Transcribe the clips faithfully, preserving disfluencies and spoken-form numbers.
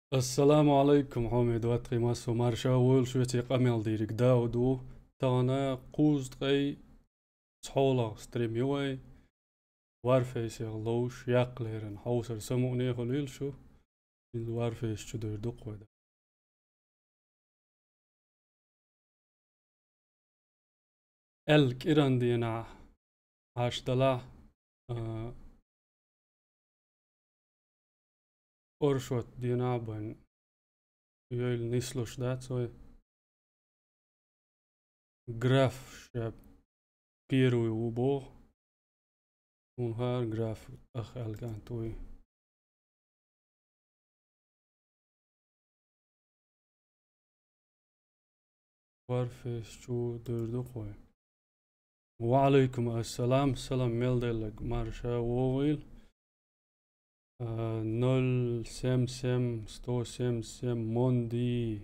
Ассаламу алайкум, хьоме доттагӀий, массо марша войла шуьца, къамел дийриг Дауд ву. Тахана кхузткъе цхьоалагӀа стрим ю вай. Варфейсех ловш, яккхалеран хьовсар самукъане хуьлийла шу. Иза Варфейс чу дойр ду кхойда. Аьлла кӀиран дийнахь Ӏаш далахь, а, оршот дийнахь бан йойла нислуш дац вай. Граф ша первый ву боху. Хьуна хӀара граф ах аьлла кӀант вуй. Варфейс чу дойр ду кхой. Ва алайкум ассалам, салам мел деллаг марша вогӀийла. А, ноль семь семь, сто семьдесят семь, Монди,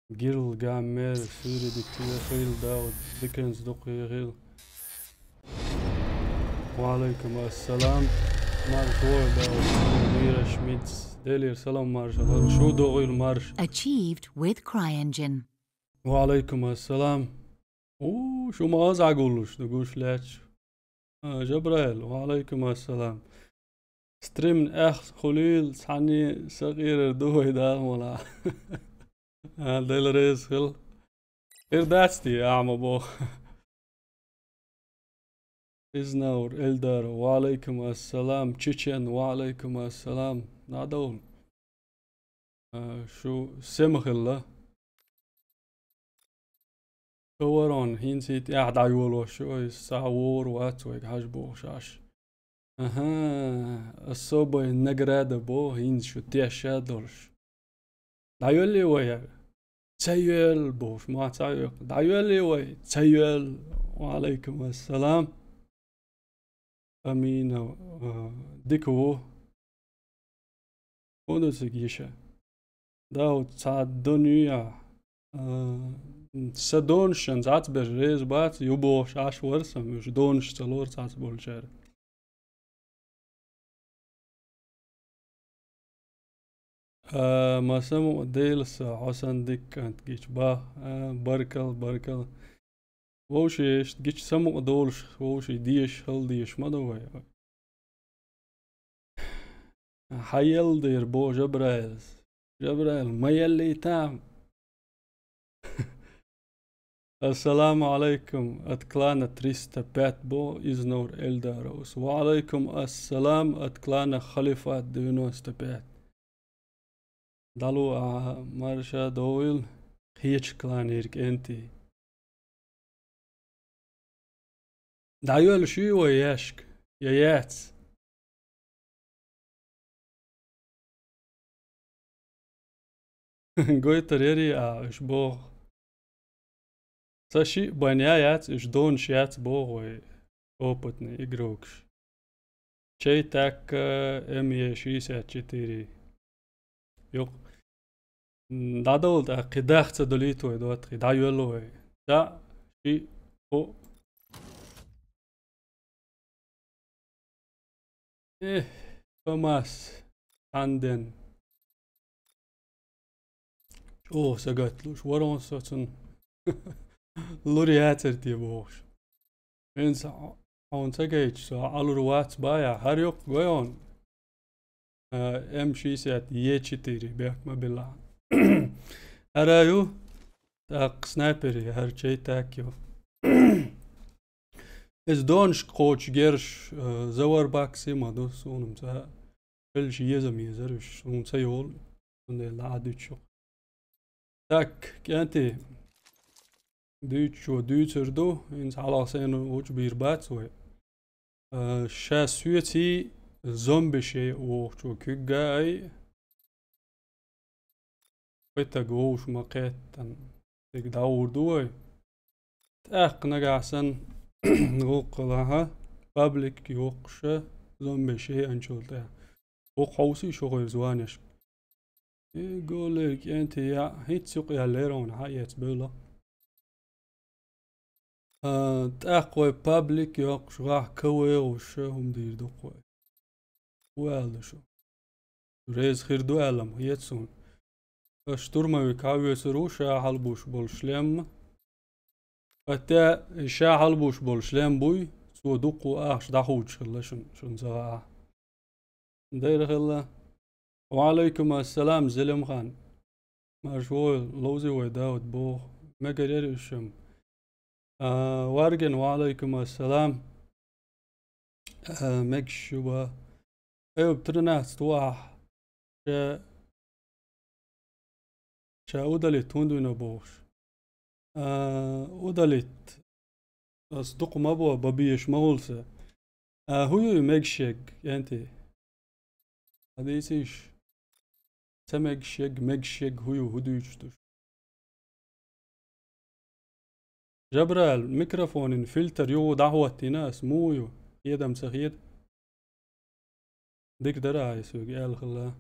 Гилгамер, Суьйре дика хила, Дауд, диканца дукха хила. Ва алайкум ассалам. Марша вогӀийла, Дауд, Мира Шмидц. Делера салам марша, лан шу догӀийла марша. Achieved with CryEngine. Ва алайкум ассалам. У, шу ма аз Ӏагуллуш ду гуш лаьтташ. А, Жабраил, ва алайкум ассалам. Стрим эхь хуьлийла, цхьанне сакъерар ду вай Дала мала. А, Дела реза хила. Ир дац те, ахьа ма боху. Изнаур Эльдар, ва алайкум ассалам. Чечен, ва алайкум ассалам. ДӀадовла. А, шу сема хилла. Коварон, хӀинца и тӀехь дӀайолош ю, ой, схьа вогӀур вац вайга хьажа бохуш Ӏаш. Аха, особая награда бо, хӀинца шу теша долуш. ДӀайоьллий вай? Ца йоьлла бохуш, ма ца йоьлла. ДӀайоьллий вай? Ца йоьлла. Ва алайкум ассалам. Амина, а, дика ву. ХӀун ду цига йиша? Дауд, цхьа дон юй ахь? А, сан донашан цхьацберш реза бац, ю бохуш Ӏаш вара сан, уьш донаш ца лора цхьаца болчара. А, ма самукъа дела сан, хьо сан дика кӀант гича бах. А, баркал, баркал. Вовший иштта гича самукъа долуш, вовший дезаш, хала дезаш ма ду вай. Хьан елла дера бо Жабраилс? Жабраил, ма еллий там. Ассаламу алайкум, от клана триста пять бо Изнаур Эльдаровс. Ва алайкум ассалам, от клана Халифат девяносто пять. ДӀалу ахьа марша довийла, кхечу кланера кӀентий. ДӀайоьллуш юй вай яьшка, я яц? Гойтар ярий а, уьш боху. Ца шиъ бан я яц, уьш донаш яц боху вай, опытный игрокаш. Чей так, э, М Е шестьдесят четыре. Юкъ. М, дӀадовла тӀаккха, кхин дах ца долийта вай, доттагӀий, дӀайоьлла вай. Цхьаъ, шиъ, кхоъ. Э, Томас, Анден. ЧӀогӀа сагатлуш, варон со цунна. Лур яцар те бохуш. ХӀинца хьо-, хьуна ца гайча, со Ӏалур вац бая, хӀара юккъе гой хьуна. А, М шестьдесят Е четыре бехк ма билла. ХӀара ю, тӀаккха снайпери, хӀара чей так ю. Иза донашка кхочу герш, а, завар бакси ма ду, суна ца хӀуьллуш еза-м езар уьш, суна ца йолу, цундела дӀа а дуьтуш ю. Так, кӀентий, дуьйцучо дуьйцур ду, хӀинца хьалха сайна гучубийр бац вай. А, ша соьций зомби шей вохучо куьгга ай. Вайтаг вовш ма кхеттан. Цига дӀагӀур ду вай. ТӀаккха нагахь санна гӀуллакх лахьа, паблик йоккхуша, зомби шей анчул тӀе. Вокху хьовсий шу хойр званеш? И голлерг кӀентий яа, хӀинца юкъ яьллера хьуна, хьан эца бевлла? А, тӀаккха вай паблик йоккхуш, гӀахь КВ гӀуш, хӀума дийр ду-кх вай. ХӀун аьлла ду шу? Реза хир ду аьлла-м хета суна. Ас штурмовик хьавоьцур ву ша хьалабувш болу шлем. ХӀаьта и ша хьалабувш болу шлем буй, цо дуккха а ахча дӀахьуш хилла шун, шуна ца хаахь. Дера хилла. Ва Ӏалайкум ассалам, Зелимхан. Марша вогӀийла, ловзий вай, Дауд боху. Мегар яра уьш-м. А, Варгин, ва Ӏалайкум ассалам. А, мегаш ю ба. Айюб, тринадцать вахь. Ша, ша удалит хӀунда вина бохуш. А, удалит. Ас дукха ма бо, бан безаш ма хуьлу сан. А, хӀун ю и мегаш ерг, кӀентий? Хьадийцийша. Ца мегаш ерг, мегаш ерг хӀун ю, хӀун дуьйцуш ду шу? Жабраил, микрофонан фильтр юха дӀахӀоттийна ас, муха ю? Хедам ца хета? Дика дара ахь и соьга аьлла хилла.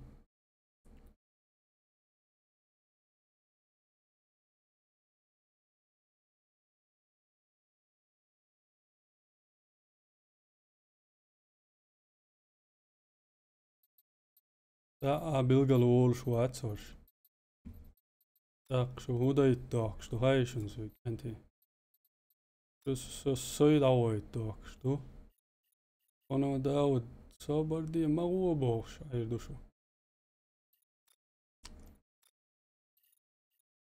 ТӀаккха а билггал волуш вац хӀорш. ТӀаккха шу хӀун дайта дохкуш ду, хаьий шуна соьга, кӀентий? Шу со, со, сой дӀавайта дохкуш ду. Хьуна Дауд, собар де, ма гӀо бохуш, Ӏийр ду шу.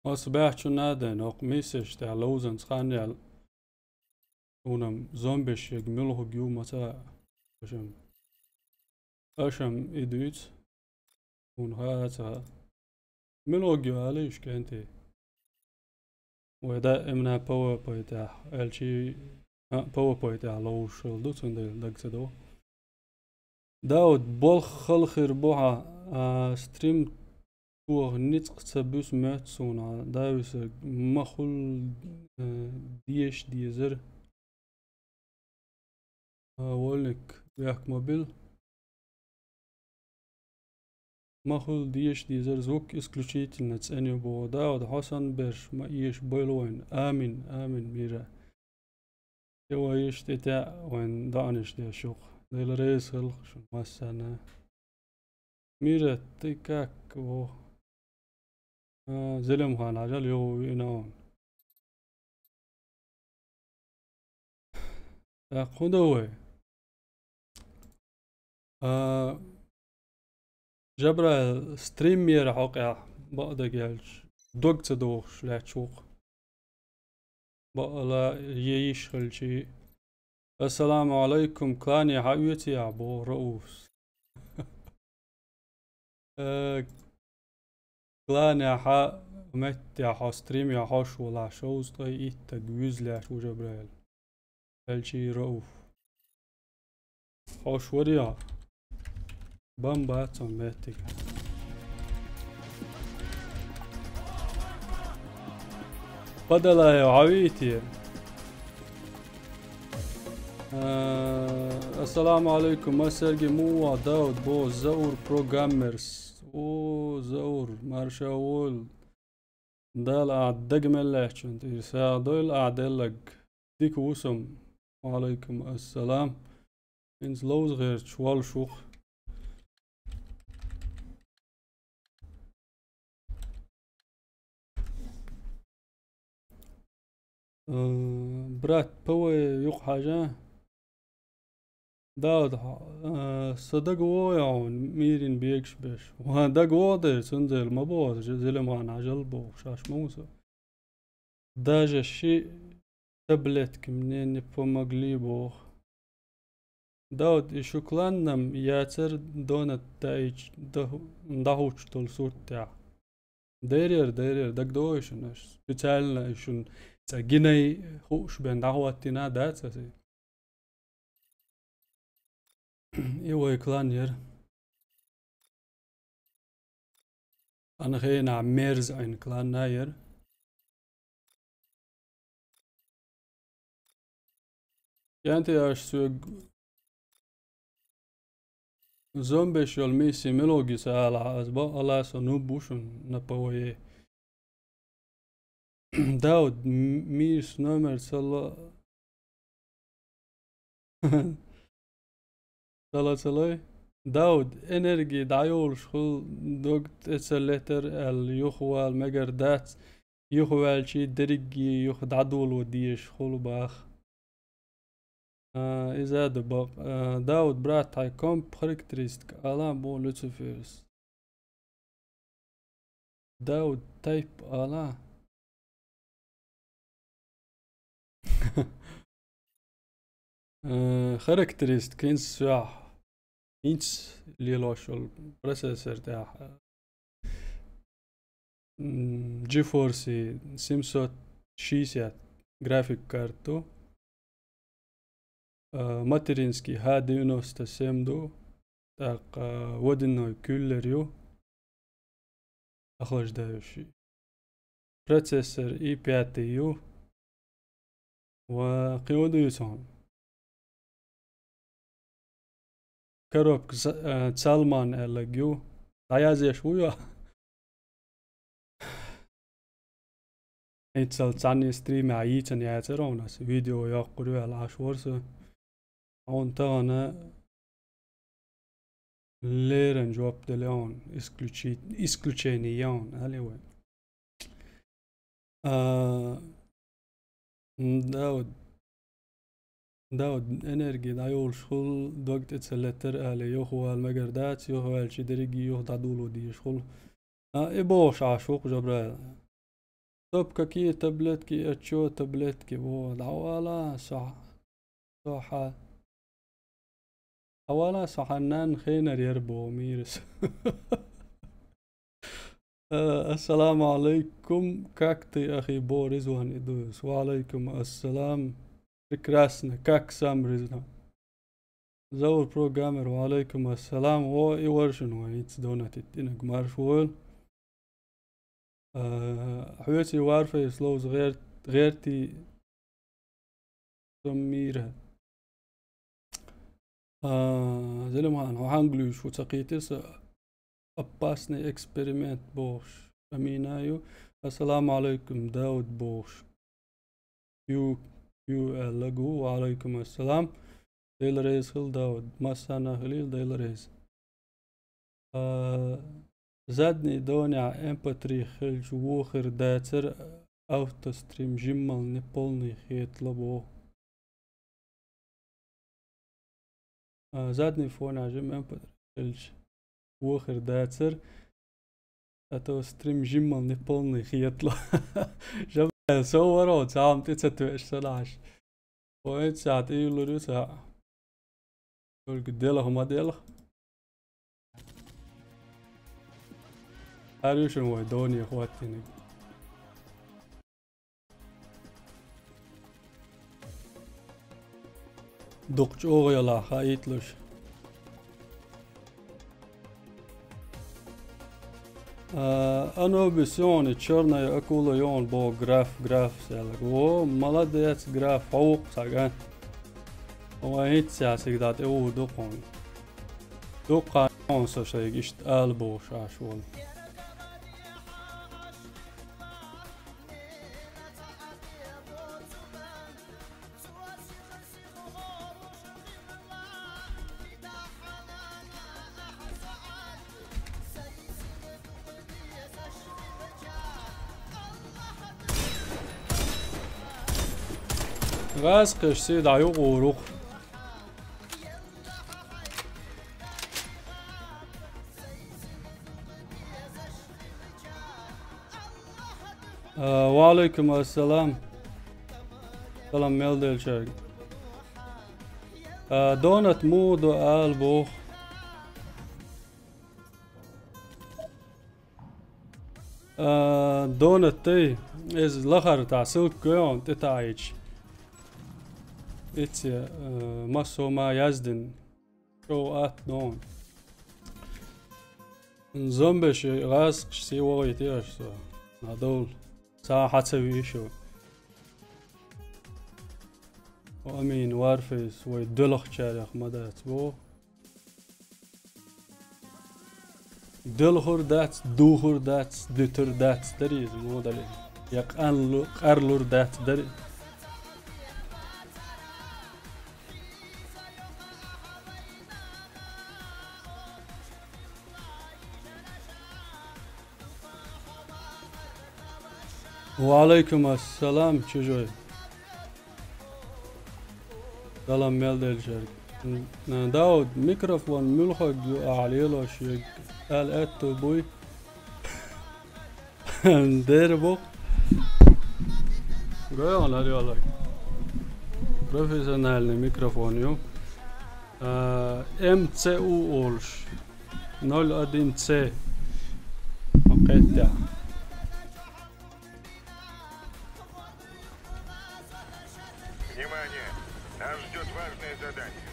Аса баьхча надо, нокъа миссеш тӀехь ловзанца хан яьлла. Хьуна-м зомбеш ерг муьлхарг ю ма ца хаьа. Аша-м, аша-м и дуьйцу. Хьуна хаа а ца хаьа. Муьлхарг ю алийша, кӀентий? Вай даимна П В П тӀехь, аьлчи, а, П В П тӀехь ловзуш хилла ду, цундела дага ца до. Дауд, болх хала хир бу хьан, а, стрим тоха ницкъ ца буьсу моьтту суна, Дависа, ма хуьлу, э, деша дезара. А, вольник, вехк мобил. Ма хуьлу деша дезара, звук исключительно цӀена ю боху. Дауд, хьо санна берш ма эша бойла вайна. Амин, амин, Мира. Я вай иштта тӀе вайн доӀанаш деш юкъа. Дела реза хилла шуна массарна. Мира, ты как, во? А, Зелимхан, хьажал, юха виъна ван. ТӀаккха хӀун ду вай? А, Жабраил, стримера хьокъехь бакъдерг аьлча, дог ца дохуш лаьтташ ву-кх. Бакъала е йиш хилчий. Ассаламу алайкум, клане хьаоьций ахь, боху Рауфс. Э, клане хьа меттехь хьо стримехь хьош волахь, шовзткъе итт стаг вуьзлеш ву Жабраил. Аьлчий Рауф. Хьош варий хьо? Бан бац хьуна меттиг. Падалаев, хьо вий те? А, ассаламу алайкум, массаьрга муха ву, Дауд, боху Заур Программерс. О, Заур, марша войла. Дала ахь дага мел лаьттачунна тӀера сагӀа дойла ахь деллаг. Дика ву со-м. Ва алайкум ассалам. ХӀинца ловза гӀерташ воллуш ву-кх. Э, брат, П В юкъа хьажа. Дауд, э, со дага вогӀий хьуна, мирина бегаш беш? Ва дага вогӀу дера, цундела ма боху, Зелимхан, хьажал боху, шаьш ма ву со. Даже ши таблетки мне не помогли, боху. Дауд, и шу кланна-м яцара донат даийча, даху-, дахучу долу сурт тӀехь. Деррера, деррера, дагадогӀий шуна, аш специально и шуна цӀа гинай хууш бен дӀахӀоттийна дац аса. И вай клан яра. Ана хенахь мерза Ӏин кланна яра. КӀентий, аш соьга зомбеш йолу миссия мила гиса алахь, ас бакъала со нуб ву шуна на П В Е. Дауд, м-, мийрс номер ца ло. Сала ца лой? Дауд, энерги дӀайолуш хӀул, дог тӀе ца летар аьлла, юхавала мегар дац, юхаваьлчий дерриге юха дӀадоло дезаш хул бах. А, иза а ду бакъ. А, Дауд, брат, хьай комп характеристика ала бо Люциферс. Дауд, тайп ала. Э, характеристика хӀинца сохь, хӀинца лелош йолу процессор тӀехь. М, GeForce семьсот шестьдесят график карта ду. А, материнский Х девяносто семь ду, тӀаккха водяной Кюллер ю, охлаждающий. Процессор и пять ю, ва кхин ду ю цхьа. Коробка за-, а, Цалман аьлларг ю. ДӀаязъеш ву ю? Иццал цхьанне стримехь йийцина яцара хьуна ас, видео йоккхур ю аьлла Ӏаш вара со. Хьуна тахана леррина жоп делла хьуна, исключи-, исключение я хьуна, али вай. А, м, Дауд. Дауд, энерги дӀайолуш хӀул, дог тӀе ца летар аьлла, юхавала мегар дац, юхаваьлчий дерриге юха дӀадоло дезаш хул. А, и бохуш Ӏаш ву-кх, Жабраил. Стоп, какие таблетки, а чё таблетки? Во, дӀавала, со, со хьа-, дӀавала, со хьан нанна хенар яра боху мийрас. Э, ассаламу алайкум, как ты, ахи, бо Ризван Идуевс? Ва алайкум ассалам. Прекрасно, как сам, Ризван? Заур Программер, ва алайкум ассалам. О, и варшин ван иц донатит, инаг марш войл. А, хьоьций Warface ловза гӀер-, гӀертий со мийра. А, Зелимхан, хьо хьанга луьйш ву ца кхийтира сан, опасный эксперимент бохуш. Амина ю. Ассаламу алайкум, Дауд бохуш. Ю, ю аьлла гу, ва алайкум ассалам. Дела реза хила, Дауд. Массана хилийла, Дела реза. А, задний донехь эм пэ три хилча вохир дацар, автострим жиммал неполный хетла бо. А, задний фонехь жим эм пэ три хилча вохир дацар, а то стрим жиммал неполный хетла. Жабайл, со варо, цхьа хӀума тӀе ца тоьаш санахьаш. Ой, цхьа тӀе юллур ю цхьа. Только делах ма делах. Хьарюшин вай доне хӀоттиниг. Дукха чӀогӀа ялахь хаийтлуш. А, Анубис йони, чёрная акула йони бо граф, граф сел. Во, молодец, граф, хьо ву-кх цхьа ган. Вай хӀинца цхьа сигда тӀе ву дукхун. Дукха йони со шайга иштта ала бохуш Ӏаш волу. ГӀазкхаш сий дӀаюкъур ву-кх. А, ва алайкум ассалам. Салам мел делчаьрга. А, донат муха ду ала боху. А, донат тӀе, иза лахара тӀе ссылка гоьгӀун тӀе таӀийча. Ицца, а, массо ма яздина. Шоу атта дон. Зомбеш гӀазкхаш сий вогӀийта аша со. Надовла. Ца хьа ца вийшо. Амин, Warface, вай доьлхачарех ма дац, бо. Делхур дац, духур дац, дуьтур дац, дари иза, модале. Я къанлу-, къарлур дац, дари. Ва алейкум ассалам, чужой. Салам мел делчаьрга. Н-, Дауд, микрофон муьлхарг ю ахьа лелош ерг? Аьлла аьтту буй? Дера бу. Гой хьуна, Арёлай. Профессиональный микрофон ю. А, М Ц У олуш. Ноль один Ц. Ма кхетта. Внимание! Нас ждёт важное задание.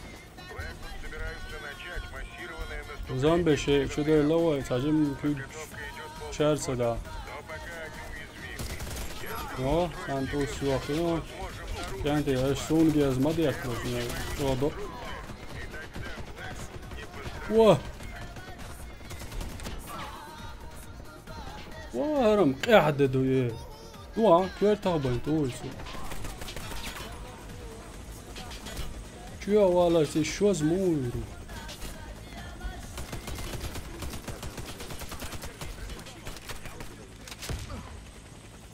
Blackwood собираются начать массированное наступление. Зомби ши чудой ловой, сажим куьг шарса да. Но пока они уязвимы. О, Сантус йохино. Кенти, аш сунги аз мадият лошне. О, до. О! Ва, хӀарам, къехь де ду е. Ва, коьртах бан ту вуйсу. Чу я валар се шоз му виру.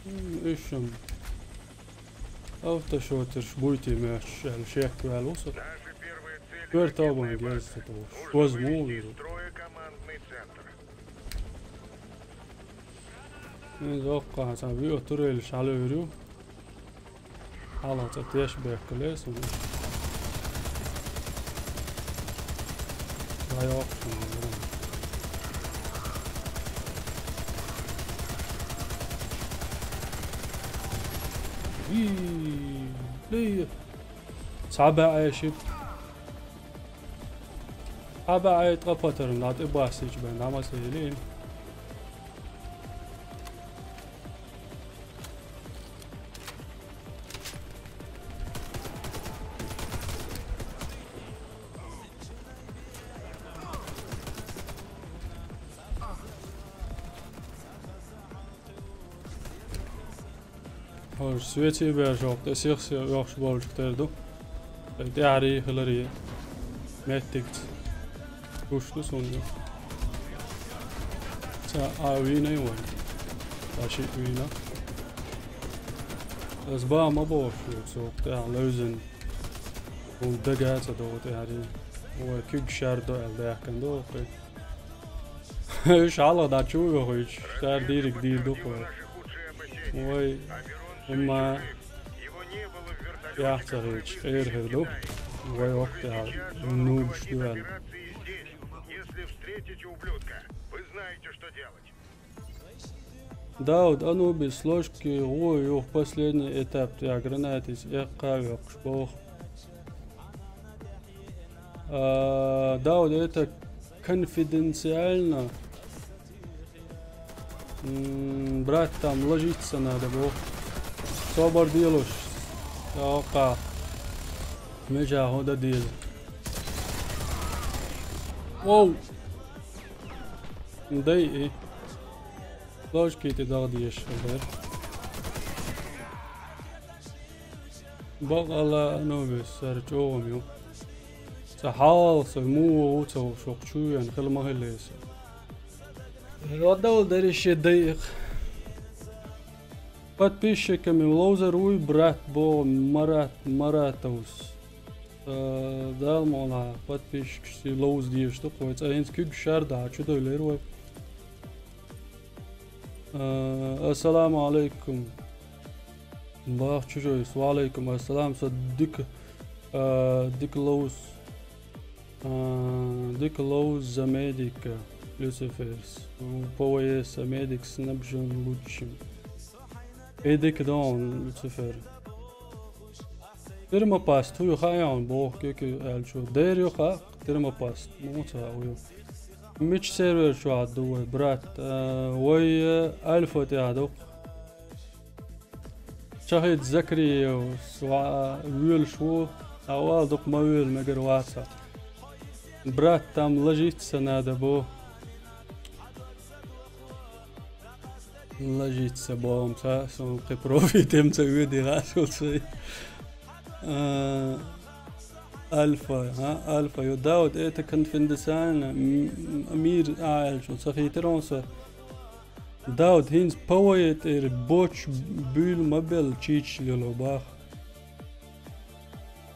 М, ишам. Автошотерш буйти меш, эл шек вел усу. Коьртах бан герз ту. Шоз му виру. Ин зоккха сан вио турелиш хьалевир ю. Хьала ца теш бехкале суна. Дай оккхана. Вий, лей. Цхьа баьӀе шип. Цхьа баьӀе ткъа патарм, нагӀа тӀе бассийча бен, дӀа ма ца йилийна. ХӀорш свечи бер шоп, тӀе сих-сих йохуш болчух тера ду. Ай тӀаьхьарий хиларий меттигца. Гуш ду суна ю. Ца а вийнай вай. Ца шиъ вийна. Ас ба ма бохуш ю, со тӀаьхьа левзина. Вон дага а ца догӀу тӀаьхьарий. Вай куьг шар до аьлла даьхкина ду кхин. Уьш хьалха дӀа чу а вохуьйтуш, цара дийриг дийр ду кхо. Вай, хӀумма яхь ца хилча, къера хир ду. Вай оккха тӀехь нубаш ду аьлла. Дауд, Анубис, ложки, гӀо юха последний этап тӀехь гранатис эккха а веккхуш боху. А, Дауд, это конфиденциально. М, брат, там ложиться надо было. Собар делаешь. Окка. Межа хода дел. Оу. Дай и. Ложки ты дал деш, да? Бакъала Анубис, сара чӀогӀа ю. Ца хьалха со муха ву ца ву шух чу вен хила ма хилла со. Родовал дарище дайх. Подписчиками лоузер вуй, брат, бо Марат, Маратовс. Э, Дала муха подписчикаш лоуз деш ду, вай цӀа хӀинца куьг шар да, чу дойлер вай. Э, ассаламу алейкум. Бах чужой, ва алейкум ассалам, со дика, э, дика лоуз, э, дика лоуз за медика, Люциферс. По вае са медик снабжен лучшим. Э, дика дон, Люцифер. Термопаст, хӀу ю хаьа хьуна боху кеке аьллачо? Дера ю хаьа, термопаст. Муха ца хаьа хӀу ю? Мича сервер чохь ду вай, брат? Э, вай, э, Альфа тӀехь ду. Чахид Закриев, ва-, воьлуш ву, а вала дукха ма воьлу мегар вацахь. Брат, там ложиться надо бу. Ложиться боху-м ца, суна кхин профи тем ца оьдий гӀашулций. А, Альфа, а, Альфа, ю, да, вот это конфиденциально, м, м, мир, а, аьлча, ца хийтира хьуна со. Дауд, хӀинца ПВЕ тӀера боч буьйлу ма белла чийчаш лело бах.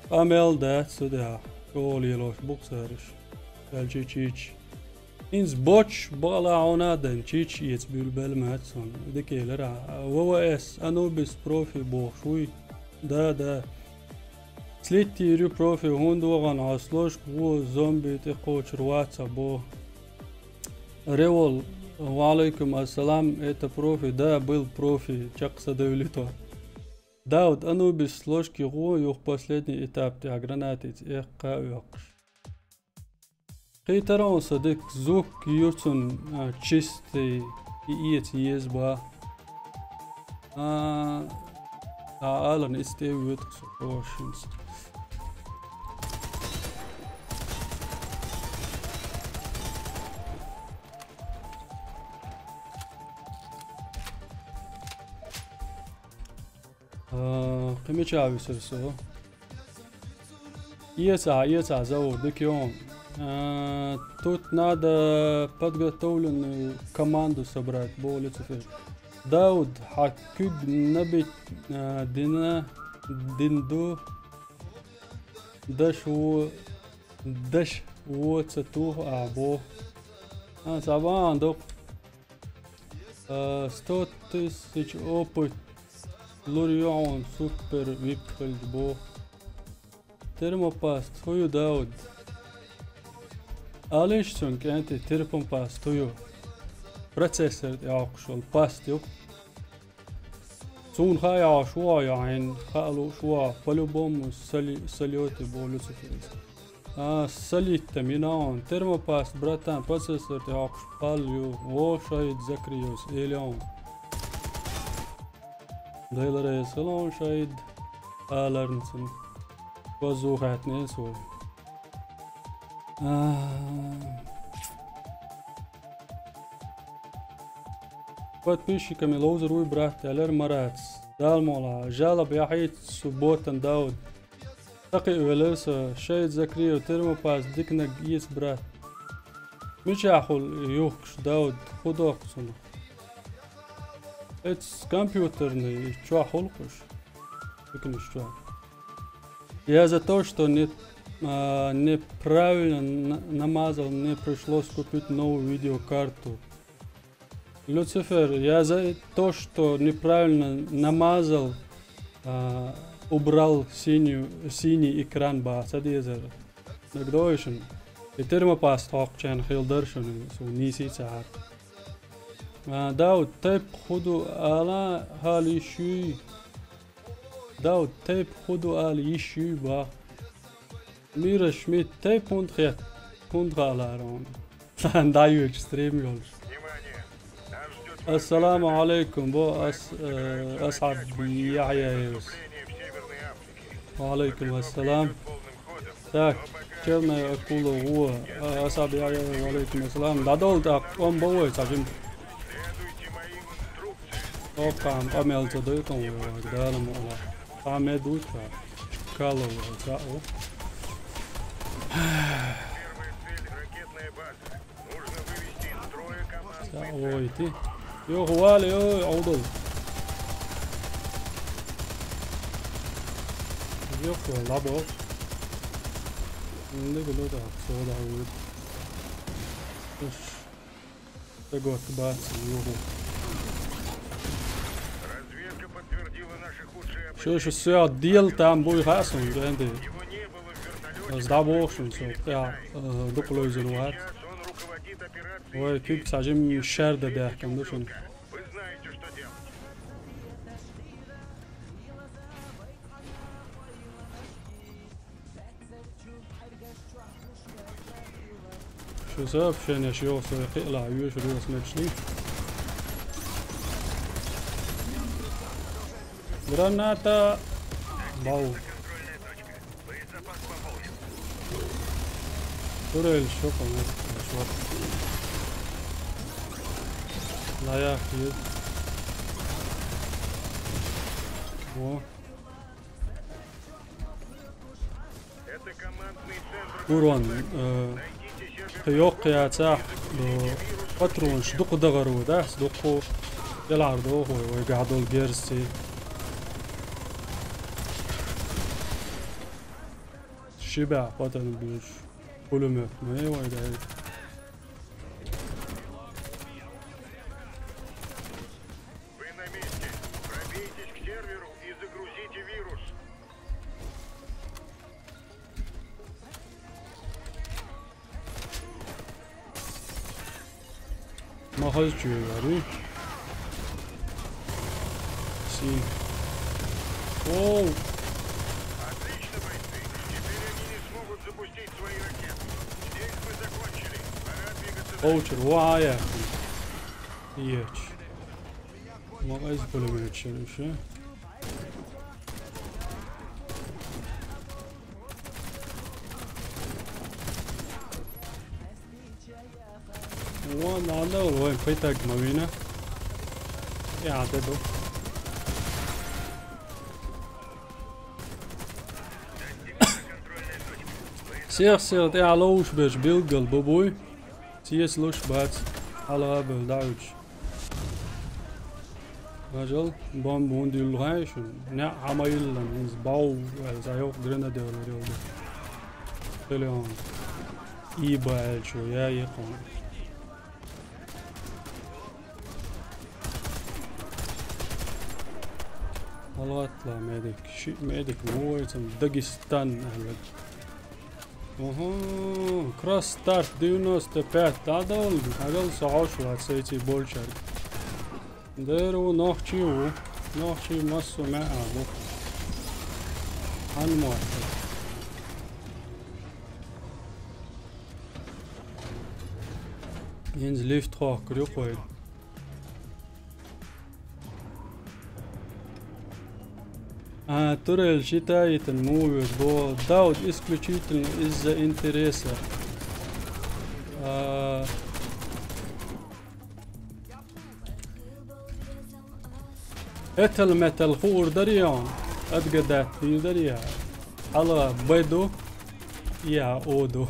Къамел дац цу тӀехь, чӀогӀа лелош бу-кх цара уьш. Аьлча чийчаш. ХӀинца боч бакъала хьуна а дан, чийчаш эца буьйлу белла ма яц хьуна. Дика элира. ВВС, Анубис профи бохуш вуй? Да, да. Слетти ю профи, хӀунда вахана хьо сложка гӀо зомби тӀекхочур вац хьо бо. Револ, валейкум ассалам, это профи, да, был профи, чекх са девлито. Дауд, Анубис сложки гӀо, юха последний этап тӀехь гранатица эккха а оьккхуш. Кхийтарон со дика, звук юцун, а, чистый и эца еза ба. А, а, аларна иста тӀе а воьдух со, ош хӀинца. А, кхин мича висар со? Эца, эца, Заур, дика ю хьуна. А, тут надо подготовленную команду собрать, бо Люцифер. Дауд, хьан куьг набить, а, дина, дин ду, даш во, даш во ца тух а бо. А, ца бан ду. А, сто тысяч опыт лур ю хьуна, супер вип хилча бо. Термопаст, хӀу ю, Дауд? Алиш цунна кӀентий, термопаст хӀу ю? Процессор тӀе йоккхуш йолу паст ю. Суна хаа йогӀуш ву хьо, йоӀ, хьайна хаа лууш ву хьо, по-любому сали-, салёте бо Люциферца. А, салиттам йина хьуна. Термопаст, братан, процессор тӀе йоккхуш пал ю, вон шахӀид Закриевс, эли хьуна. Дела реза хила хьуна, шахӀид, аларна цунна. Вазу хаьттинера суна. А. Подписчиками ловзар вуй, брат, аьлар Марац. Дала мукъ лахь, жалоб яхьийта цу ботан, Дауд. Сакхиъ велар со, шахӀид Закриев, термопаст диканиг эца, брат. Мичахь хуьлу юхкуш, Дауд, хӀун доккху цунах? Эцу компьютерный чохь хуьлу-кх уьш. Диканаш чохь. Я за то, что не, а, неправильно на-, намазал, мне пришлось купить новую видеокарту. Люцифер, я за то, что неправильно намазал, а, убрал синюю, синий экран баха ца дезара. ДагадогӀий шуна? И термопаст хьокхучарна хила дара шуна, суна нийса ца хьакха. А, Дауд, тайп хӀун ду ала хьала йиш юй? Дауд, тайп хӀун ду ала йиш юй бах? Мира Шмидт, тайп хӀунда хет? ХӀунда хаалара хьуна? Сан дӀайоьдуш стрим йолуш. Ассаламу алейкум, бо ас-, э, Асхьаб Яхьяевс. Ва алейкум ассалам. Так, черная акула, во, а, Асхьаб Яхьяевс, ва алейкум ассалам. ДӀадовла тӀаккха, тӀом бо вай, цхьа жима. Оккхам къамел ца дайтун вай, Дала мукъ лахь. Цхьа мед ву цхьа. Калов вай, цхьа ву. Цхьа ву вай ти. Йо, хӀу вали, йо, Ӏовдал. Йо, хӀу лабо. Нигу луда, сода вуд. Уш. Тегот бац, юху. Разведка подтвердила наши худшие опасения. Шу, шу, всё, дел там буй хасун, гэнди. Его не было в вертолёте. Сдавошун, всё, я, э, дуклойзен ват. Сейчас он руководит операцией. Ой, кюк сажим шер да дяхкан душун. Вы знаете, что делать. Шу сообщение шу йоху со кхиъла, вуьйш вуьйш мегаш ли. Граната! Бау. Турель, шу, конечно, шу. Лаях есть. О. Урон, э, Йоккха яцахь, ну, патронаш дукха дагӀар ву, да? Дукха делахьар дохуй, вай гахь долу герзций. Ши бӀе патрон буьйш. Пулемёт, ну, и вай дай. Вы на месте. Пробейтесь к серверу и загрузите вирус. Ма хаза чу вари. Си. Оу. Отлично, бойцы. Теперь они не смогут запустить свои ракеты. Здесь мы закончили. Пора двигаться дальше. Оучер, вай, я. Ечь. Ма хаза пулемёт чу вари. Вон, надо, вон, пайтаг ма вина. Я, а ты ду. Сех, сех, тӀе а ловш берш билггал бу буй. Цецлуш бац. Хьалха бел дӀауьйтуш. Ажал, бомба хӀунда юьллу хаьий шуна? Неа хьан ма йиллан, иза бов, аьлла, цхьа йоккха гранадер вара йолу. Телефон. Иба аьллачо, я, я, кхуьнан. ХьалагӀаттала медик. Ши медик ву вайцам Дагестан аьлла. Ага, Красстарт девяносто пять дӀадолу, хьажал со хьош вац сайций болчаьрга. Дера ву, нохчий ву, нохчий массо а маьӀа бу. Хьан мотта. ХӀинца лифт хохкур ю кхой. А, турель считает, мувер, бо, да, вот исключительно из-за интереса. А, Этал-метал хуур дарий хьуна? Адгадат хир дарий хьуна? Хьала Б ду, я О ду.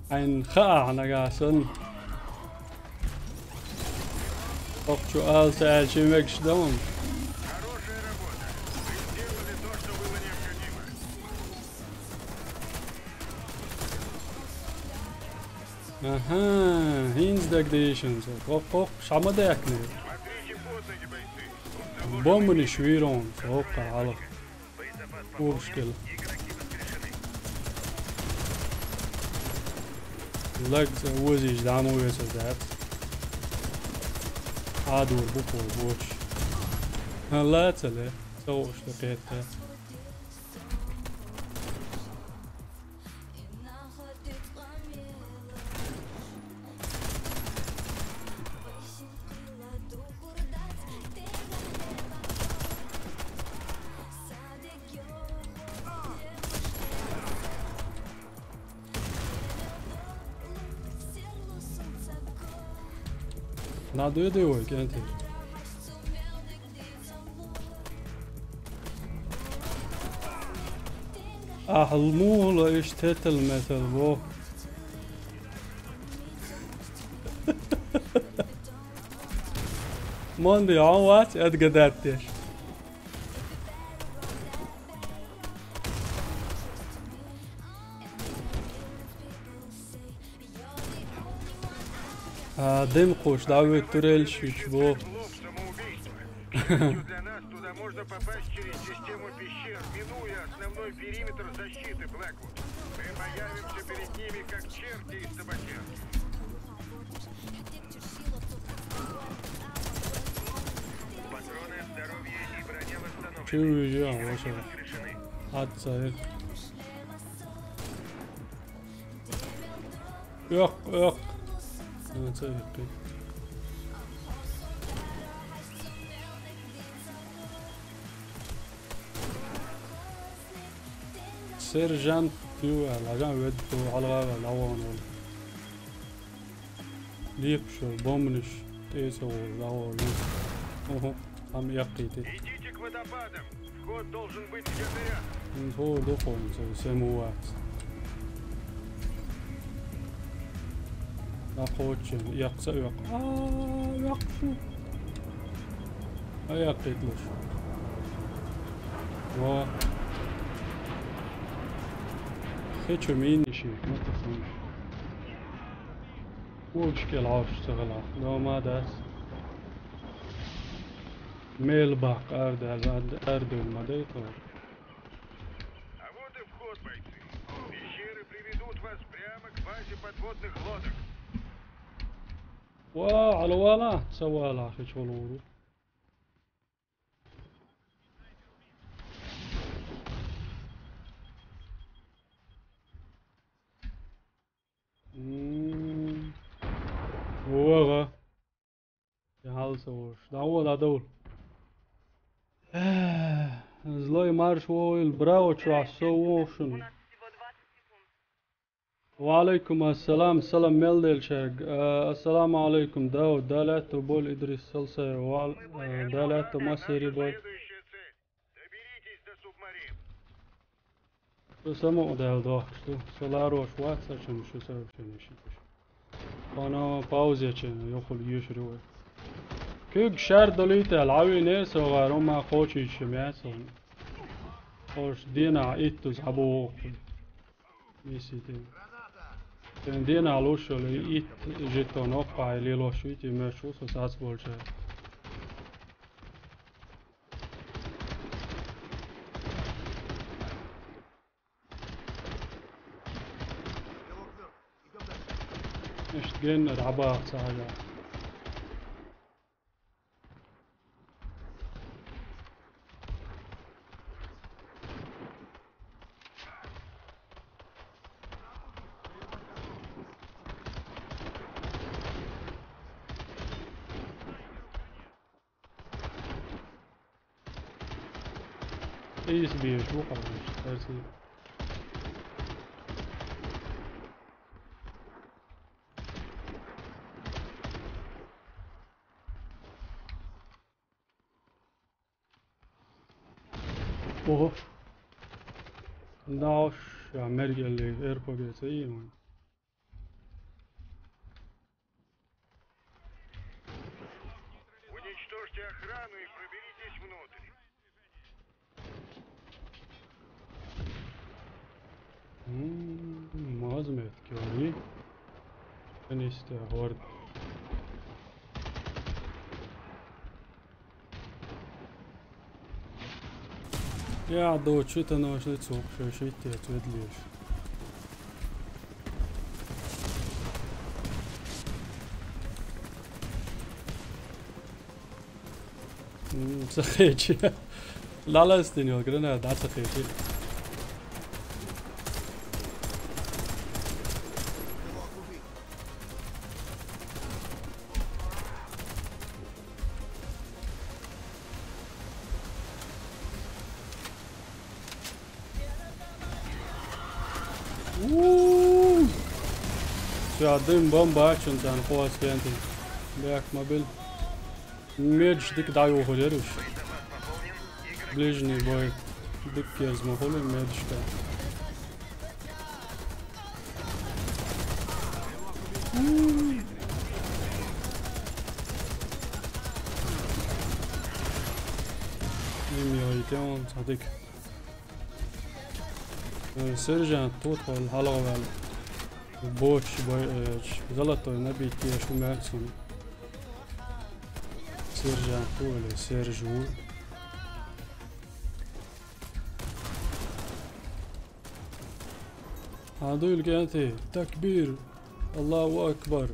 Хьайна хаахь нагахь санна. Окху чу ала ца аьлча мегаш дан. Аха, хӀинца дагадийшина со. Кхоккхокх, ша ма даьккхинера. Бомбанаш вийр хьуна, со хӀокху хьалха. Обашкел. Лаг ца озийча дӀа ма вецар дац. Ӏадор бу кхо бочуш. Ла ца ле, ца хууш тӀе кхетта. Надо йоьдий вай, кӀентий? Ахьа муха ло иштта хӀетал-метал бо? Манди, хьан вац адгадат деш? А, дем кхуш, да, вы турель шиш бо. Для нас туда можно попасть через систему пещер, минуя основной периметр защиты, Блэквуд. Мы появимся перед ними, как черти из табакерки. Патроны, здоровье и броня восстановлены. Чего я, вообще? Отца. Йоккха, йоккха. Ана ца йоккхий. Сержант ю аьлла, хьажа ведда хьалха ваьлла, дӀавахана волу. Лепаш волу, бомбанаш, тӀе ца волу, дӀавахана. Охо, там яккхийти. Идите к водопадам. Вход должен быть где-то рядом. ХӀинца хӀора ду кхуьнца, сема вац. Нах кхоччийна, эккха ца оьккху. А, оьккху шу. А, эккхийталаш. Во. Хи чу мин йиш йий, ма тасанаш. Вовшашка лаьрхӀа ца хилахь, дома дац. Мел баккха арадаьлла, ар-, арадевлла ма дай тхо. А вот и вход, бойцы. Пещеры приведут вас прямо к базе подводных лодок. Ва, хьалавала, ца вала, хи чу вала вур ву. М. ВагӀа. Я хьал ца вуш. ДӀагӀо, дӀадовла. Злой марш вогӀийла, браво, чохь со вогӀу шуна. Ва алейкум ассалам, салам мел делчаьрга. А, ассаламу алейкум, Дауд, Дала аьтту бойла, Идрис Салсаев, ва ал-, а, Дала аьтту массерий бойла. Доберитесь до субмарин. Со самукъадаьлла дохкуш ду. Со ларош вац, ца чу шу сообщени ши. Хьуна пауза ечу йохула йоьшур ю вай. Куьг шаьр долуьйту аьлла, хьан вийна со гӀара, хӀумма кхочуьйтуш ма яц хьуна. Хьуш денахь иттаза хьан боху кхуьй? Мисси тӀе. Шен денахь луш йолу итт жетон оккхахь лелош вуьйтий, моьттуш ву со сац болчара. Иштта геннара дӀабаха ца хьажахь. Ийс беш бу къараш, терсий. Ого. Наш, я, мергелли, эр П Г Ц И, ван. Уничтожьте охрану и проберитесь внутрь. М, мазмет кёрни. Анисте горд. Я, до, чё-то наш лицо, что ещё идти ответ лишь. М, ца хечи. Лаластин йол гранат, да, ца хечи. Всё, дым, бомба, чун дан, хвост, кенти. Бяк, мобиль. Медж дик даю, ходерус. Ближний бой. Дик керз, махули, медж, да. Им йой, тем, садик. Э, сержант тут, хьалха ваьлла. Боч, бой, э, ч-, золотой набить, я шу мягцун. Сержант, или Сержу. Хьан дуьйла кӀентий? Такбир! Аллаху акбар!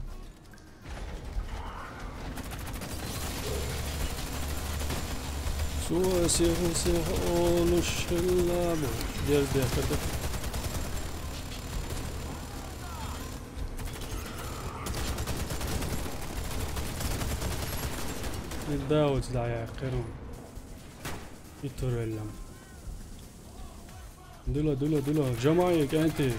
Цо сиха-сиха олуш хилла бу. Дердехкада. Ил Дауд дӀаяьккхира. И туреллам. Дуьла, дуьла, дуьла. Жамайя, кӀентий.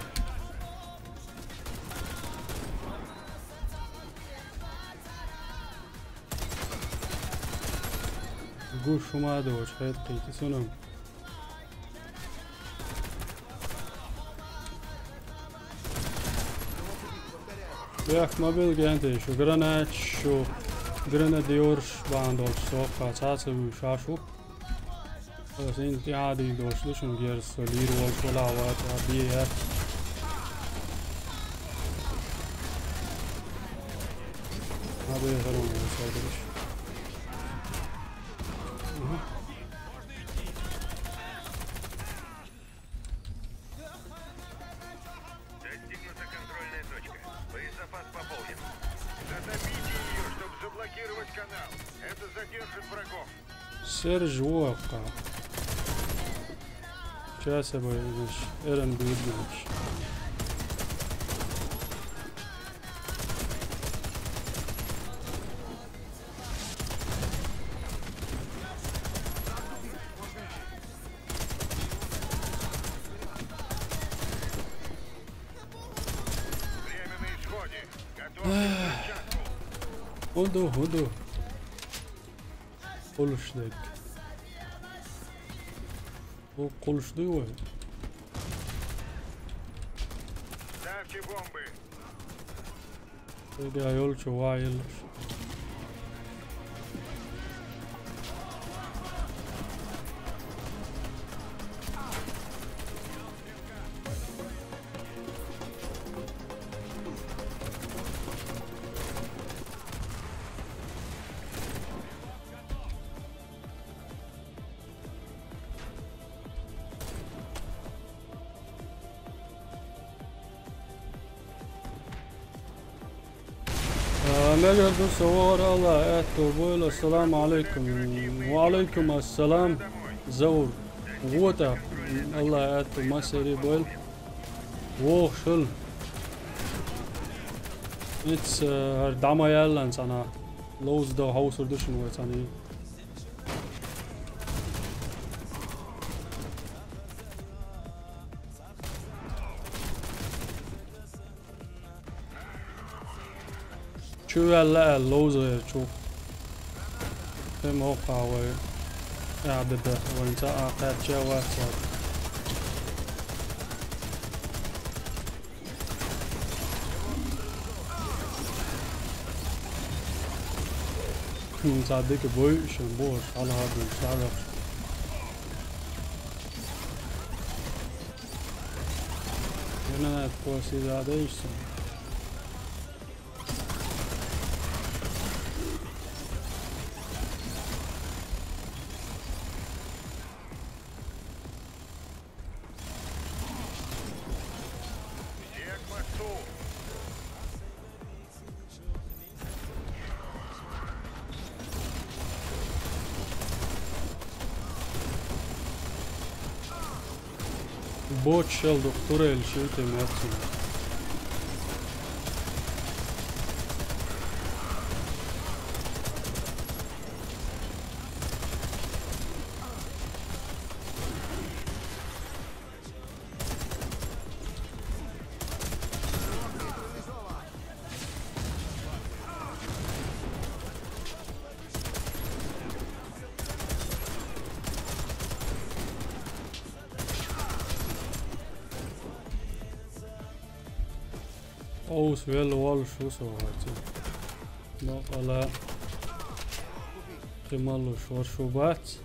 Гуш хӀума а доцуш, хӀетахъийти сунам. Бехк ма билла, гӀенте, шу гранаташ, шу гранатёраш бахьан долуш соккха цхьацца вуьйш шу. Аса интӀа тӀаьхьа дийр долуш ду шуна герз, со лийр волуш вала вац, а бе яц. А бе, хӀара вон вац, хӀара дерш. Мгм. Достигнута контрольная точка. Боезапас пополнен. Затопите её, чтоб заблокировать канал. Это задержит врагов. Серж воккха. Сейчас я буду, значит, Эрен будет, значит. Время на исходе. Готовьтесь к началу. ХӀун ду, хӀун ду? Кхуллуш дерг. Ву кхуллуш дуй вай? Ставьте бомбы. Дерриге йолчу ван еллаш. Aa, mega du sowar, Аллах аьтту бойла, ассаламу алайкум. Ва алайкум ассалам, Заур. ВотӀа, Аллах аьтту массери бойла. Вохуш хила. Ица, э, хӀара дӀа ма яьллан цхьана. Ловза дан хьовсур ду шуна вай цхьана. Чу ваьлла аьлла ловза гӀерчу. Кхин мокха вай. Я беда, вайн цхьа а кхаьчча вац цхьа. Кхин цхьа дика бой, шен бохуш, хьалха бен, шарах. Гранат после задействия. Боццул дукха турелаш ю тӀе моьттина. Овс велла воллуш ву со хӀацо. Бакъала кхин малуш варш ву бац.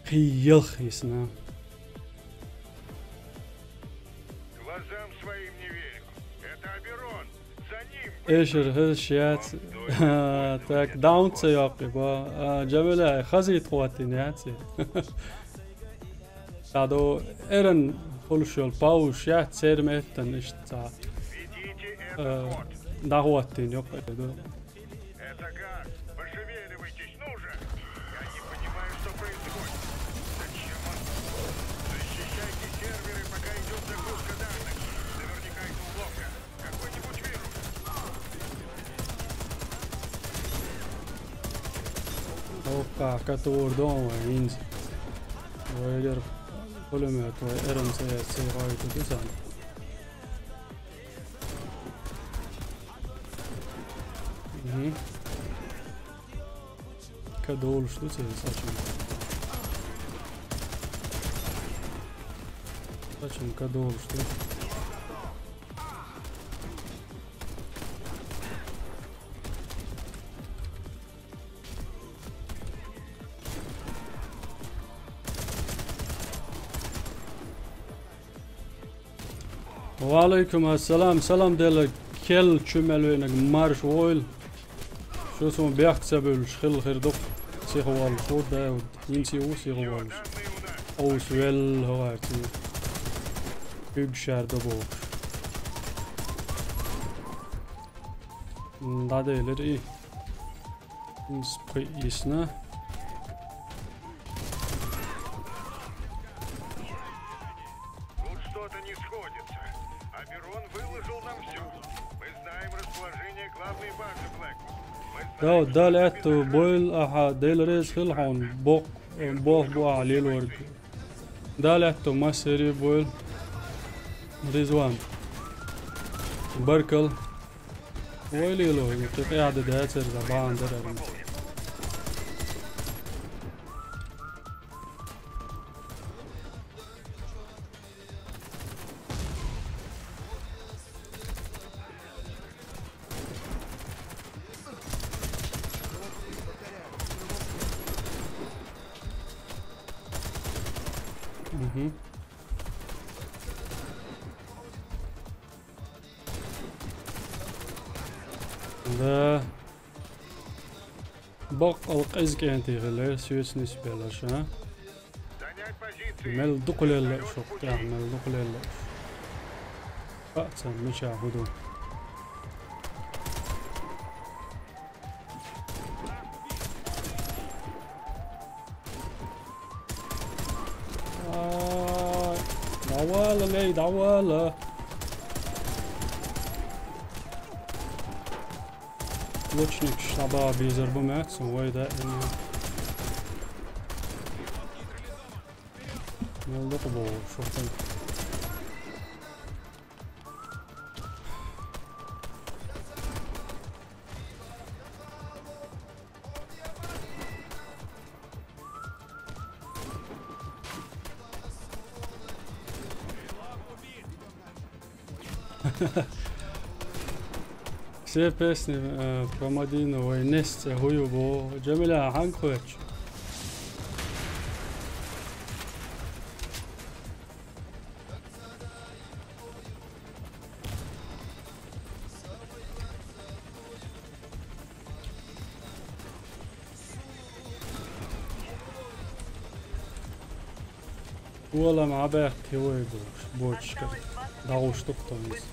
Кхин ялх йисна. Глазам своим не верю. Это Аберон. За ним. Эшер хӀирш яц. Так, даун ца йоккхи ба. А, Джамиля, хазийта хӀоттийна яц и. Ша до Эрен хуьлуш йолу пауш яц, церан меттана иштта цхьа, э, дӀахӀоттийна йоккхи ду. Это газ! Пошевеливайтесь, ну же! Я не понимаю, что происходит. Зачем он? Защищайте серверы, пока идёт загрузка данных. Наверняка это уловка. Какой-нибудь вирус. Окка, катур дом вай инз. Вайлер пулемёт вай Р М С С гойта дузан. Мгм. Ка долуш ду церан сачун. Чем кадолуш ду. Ва алейкум ассалам, салам дела, кел чу мел венаг марш войла. Шу суна бехк ца буьллуш хилла хир ду-кх, сиха воллуш ву Дауд. ХӀинца а ву сиха воллуш. Овс велла хӀокхарций. Уьгу шаьрда бохуш. ДӀаделира и. ХӀинца пхи йисна. Тут что-то не сходится. Аберон выложил нам все. Мы знаем расположение главной базы Блэквуд. Мы знаем, Дала аьтту бойла ахьа, Дела реза хила хьуна, боккха болх бу ахьа лелориг. Дала аьтту массаре бойла. Ризван. Баркал. Вай лело, кхин къаьхьа дан дацара, бахьана дара. Мгм. Да. Баккъал къиза кӀентий хилла, соьца нисбелларш, а? Мел дукха лелла уьш, хӀокху тӀехь мел дукха лелла уьш. Хаьа царна мичахь хӀун ду. Ай, дӀавала, лей, дӀавала. Лучникаш дӀабаха безар бу моьтту суна, вай даима. Мел дукха боху шуьга. Все песни, э, про Мадину, вай несца хӀу ю боху. Джамиля, хьанга хоьттуш? Олам Ӏабаьккхи вай бохуш, бочкара. ДӀагӀуш ду-кх тхо иза.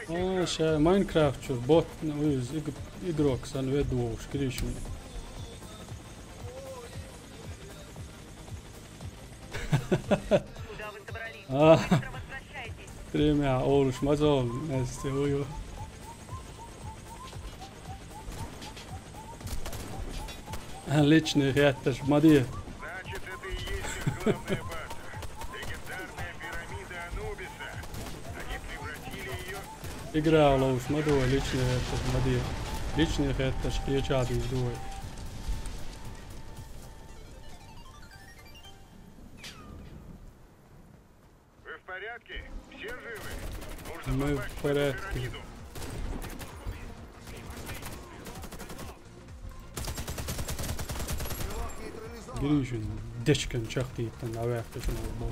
А, ша Майнкрафт чуьра бот, ну, иза иг-, игрок санна ведда вовш, Гришин. А, тремя олуш ма зовна, эсте вуйо. Личный хетташ ма де. Игра ловш ма ду вай, личный хетташ ма де. Личный хетташ кхеча дийр ду вай. Вы в порядке? Все живы? Нужно Мы в попасть в эту порядке. Пирамиду. Гришин дечкан чакхтийтан аваьхташна бу.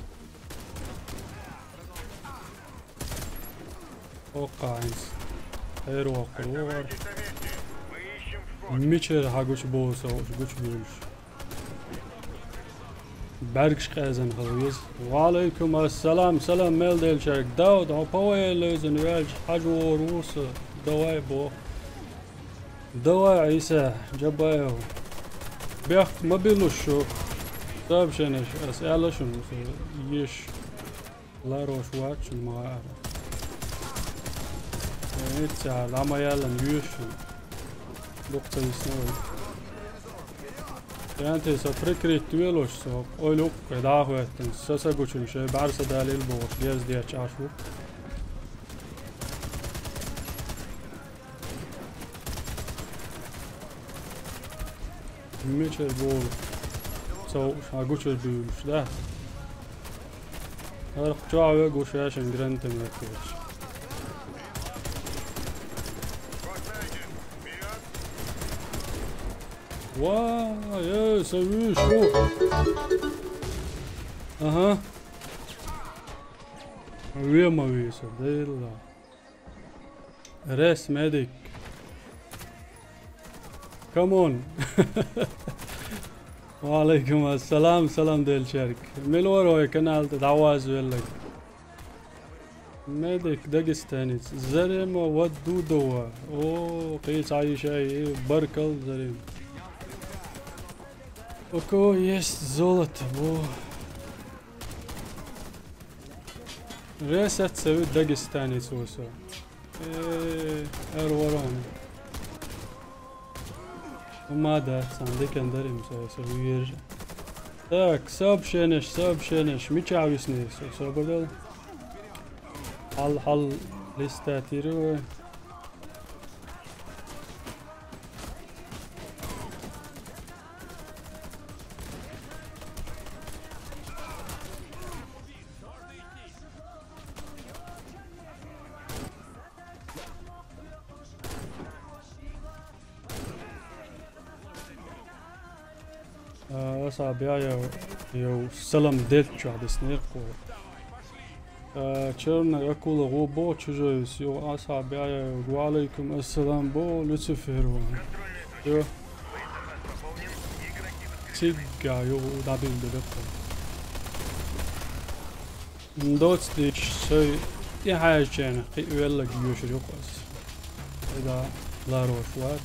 Оккхайнс. Хьервоккхур ву вара. Мичара хьагучу боху со уьш гучубуьйлуш. БӀаьргаш къаьзна хила веза. Ва алейкум ассалам, салам мел делчаьрга. Дауд, хьо ПВЕ левзина ваьлча хьажа вогӀур ву со. Давай, бо. Давай, Ӏийса Джабаев. Бехк ма биллуш шу. Сообщенеш ас аьлла шуна, со еш. Ларош вац шуна ма хаара. Э, ца дӀа ма яьллан вуьйш шуна. Дукха ца йисна вай. ТӀаьнте со прикрыть велош, со ойла уккхе дӀа а хӀоьттина, со са гучун шайн бӀаьрса далийла бохуш, деза дечча Ӏаш ву. Мичара болу? Цо уьш хьан гучуьра буьйлуш, да? ХӀара чохь вегуш шаьшин гранатомёт веш. Ва, э, со вуьйш ву. Аха. Вема вийса, дайла. Рес медик. Come on. Ва алейкум ассалам, салам делчарг. Мила вара вай канал тӀе дӀаваза веллаг? Медик дагестанец. Зарема Вадудова. О, кхин цхьа йиш яй, баркал, Зарем. У кого есть золото? Во. Ресет, со ву дагестанец ву со. Э, эр ворон. Ума да, сан декан дарим со, со вижу. Так, сообщенеш, сообщенеш. Мича висни со, собадал. Хьал, хьал листа тиру. А, аса бяя, йо, салам делча дес нерхо. А, черная акула гӀо бо чужой, йо, аса бяя, ва алейкум ассалам бо Люцифер. Йо. Цигга, йо, дабил де беккъа. Доцдеш сой тӀехьаьжча, кхин веллаг йоьшур ю-кх ас. Эда ларош вац.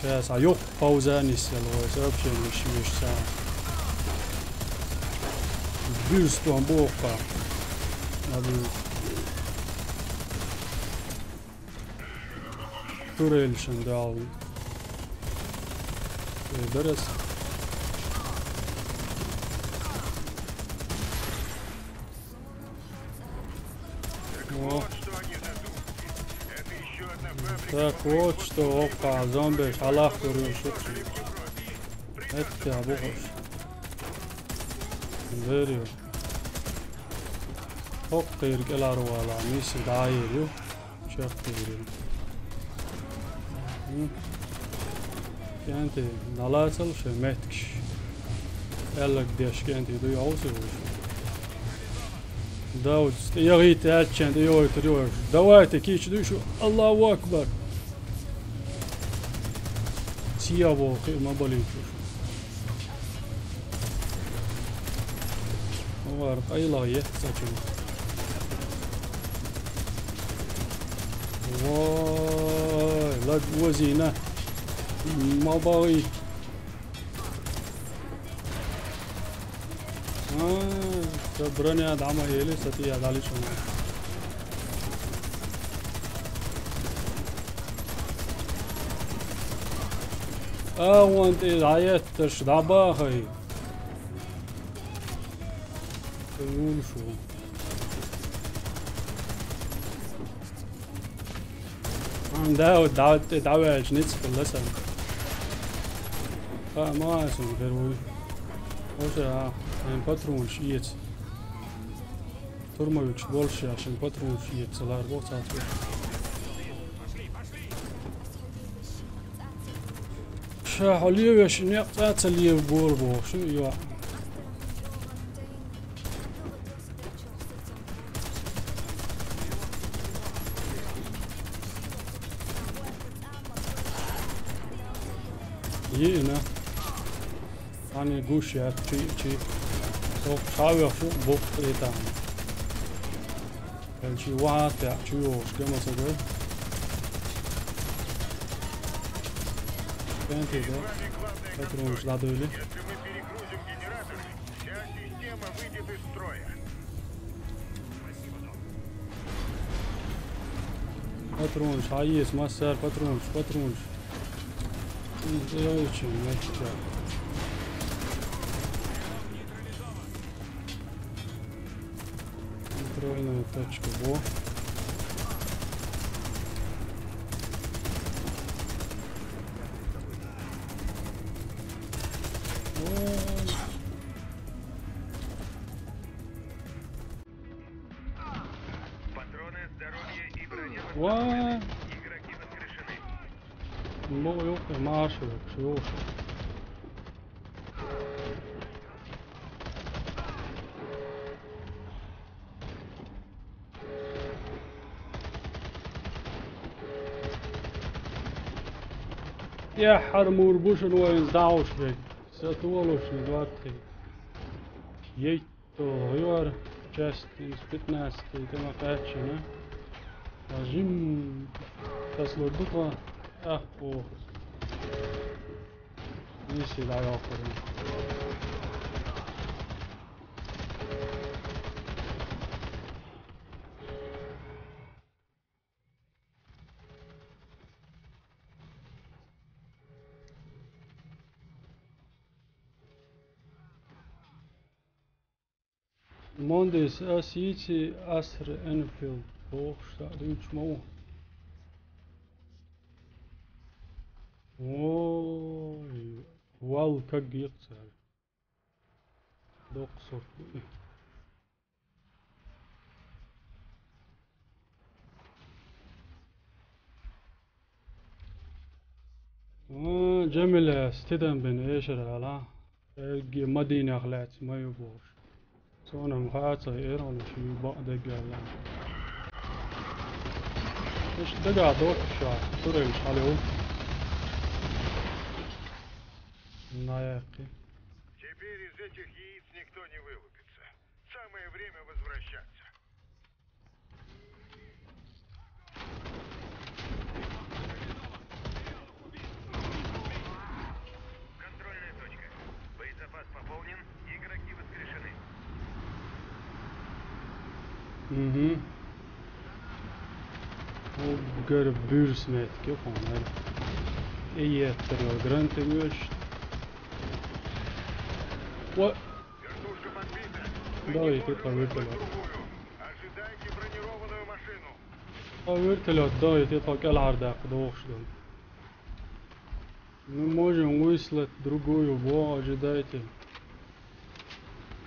Сейчас а юкъ пауза нисъяла вай, сообщение шивеш ца. Буьрстон бохка. Турель шин дал. Э, берес. О. Так, вот что, опа, зомби, шалах, курю, шут. Это ты обухаешь. Дверью. Хоккхийра кӀелхьарвала, миси дӀа а йийр ю. Чехкхийра. Мгм. КӀентий, дӀалацал шайн меттигаш. Аьлларг деш кӀентий дуй хьовсур ву. Дауд, тӀе яхийта аьлча, тӀе йойтур ю. Давайте, кийча дуй шу. Аллаху акбар. Сияво хи ма балийчуш. Вар къайла ехца чу. Вай, лаг вазина. Ма бай. А, ца броня дама ели, сатия дали шуна. А, вон тӀе дӀаетташ, дӀабахай. Юн шу. Ан да, вот, да, вот, да, вот, ницкъ хилла сан. Ха, ма сан, первый. Оша, а, ан патронаш иец. Турмавикаш болуш шаьшшинг патронаш ецалара боху цхьацца. Ша хьо левеш некъ цӀа ца лева бора бохуш, йо. Йиъна. Ани гуш яц, чи, чи. Ох, цхьа а вехаш ву, букъ тӀе тахана. Эл чи вахьа а тӀе, чу йогӀуш, ган ма ца гой. КӀентий ду. Патронаш дӀадуьйли. Патронаш, хьаэца, массара патронаш, патронаш. Ой, чу меттиг. Контрольная точка. Во. Ой. Ва. Бо юкъе машина, чуш. Я хьармур бушун вайн сдавш бек. Сатуалуш не двадцать. Ей. Ту гӀур часть из пятнадцать тема качана. Жим таслурдуха. Ахпу. Иси да йокъур. Мондис асийти аср Энфилд. Бохуш са дуйчму. Ой, вал каг йикъцар. Докъ сорт бу. А, Джамиля, стидан бен эшер ала. Элги Мадинах лац маю бош. Сонам хаца эрон ши ба дегала. Иш дега докша, турел шалеу. Наяки. Теперь из этих яиц никто не вылупится. Самое время возвращаться. Контрольная точка. Боезапас пополнен. Игроки воскрешены. Угу. Угар бюрсмет ки хонар. Эйеттер гранты мёч. О. Вертушка подбита. Давай, ты повыпила. Ожидайте бронированную машину. А вертолёт, давай, ты пока ларда, куда уж там. Мы можем выслать другую, во, ожидайте.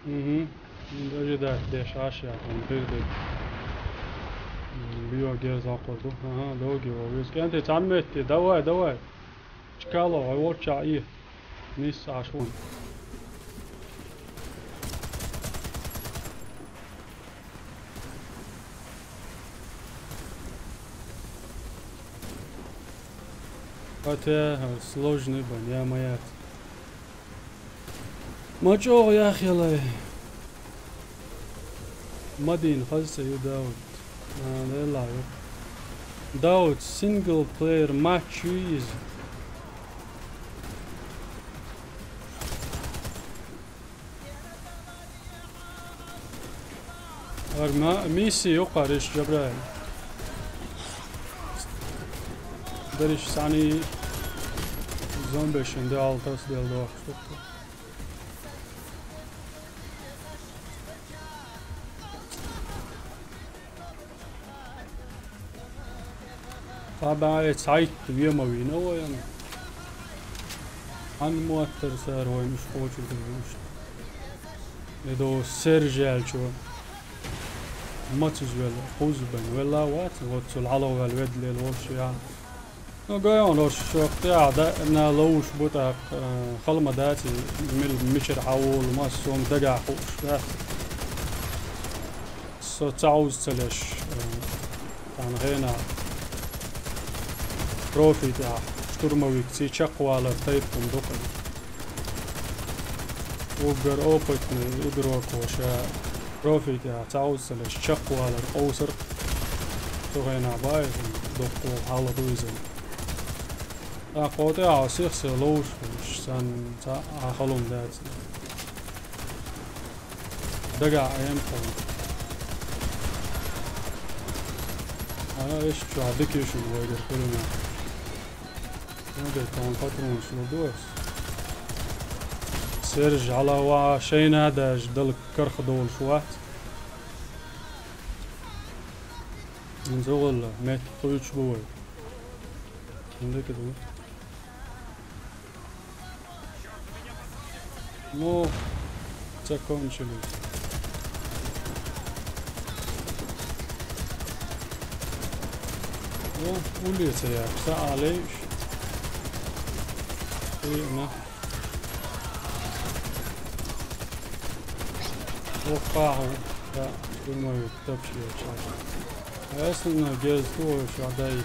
Угу. Ожидать, деш, аша, там, передать. Био герза корду. Ага, долгий, во, вис. Кенте, там метте, давай, давай. Чкало, а вот ча и. Мисс Ашвон. Хотя сложный баня моя. Мачо яхилай. Мадин хазса ю Дауд. А, не лаю. Дауд, single player match is. Арма миси юкъариш Джабраил. Дариш сани зомби шинде алтас дел дох. Таба эцайт вема вина воян. Ан муаттар сар воян уш хочу дымуш. Эдо сержалчу. Мацуз вел, хуз бен, вела ват, вот сул ало вел ведлел вош я. Ну, гайон ош шо, я, да, на лоуш бутак, э, халма дати, мил мичер аул, мас сом дага хуш, да. Со цауз целеш, э, тан гена. Профит, я, штурмовик, ци чаквала тайп пундукъ. Угар опытный игрок воша. Профит, я, цауз целеш чаквала оусар. Цу гена бай, докъу хала дуйзен. А, къоте, а, сих се лоуш, сан, ца, а, халум дац. Дага, а, эм, халум. Ана, эш, чуа, дикишин, вайгар, кулина. Надо, там патрон, что дуэс. Серж, алава, шейна, даже, дал, карх, дол, шуат. Ин зогъалла, мет, къуйч, бувай. Ин да кеду. Ну, закончили. О, улица я, са алейш. И на. Опа, да, думаю, тапчи я. Ясно, герз тоже отдай.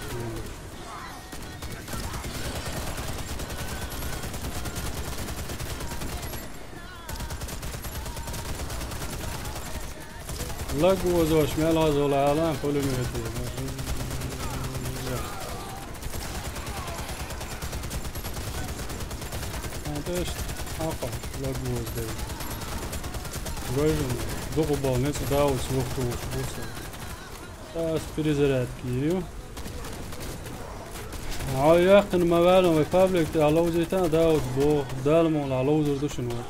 Лаг вазош, мел вазола, алан, пулемети. Аташ, апа, лаг ваздай. Вайжун, духу бол, не цудау, слух туш, буса. Аз перезарядки ю. Ай, яхын ма валан, вай паблик, а лоузитан, Дауд, бо, далмон, а лоузур душин вай.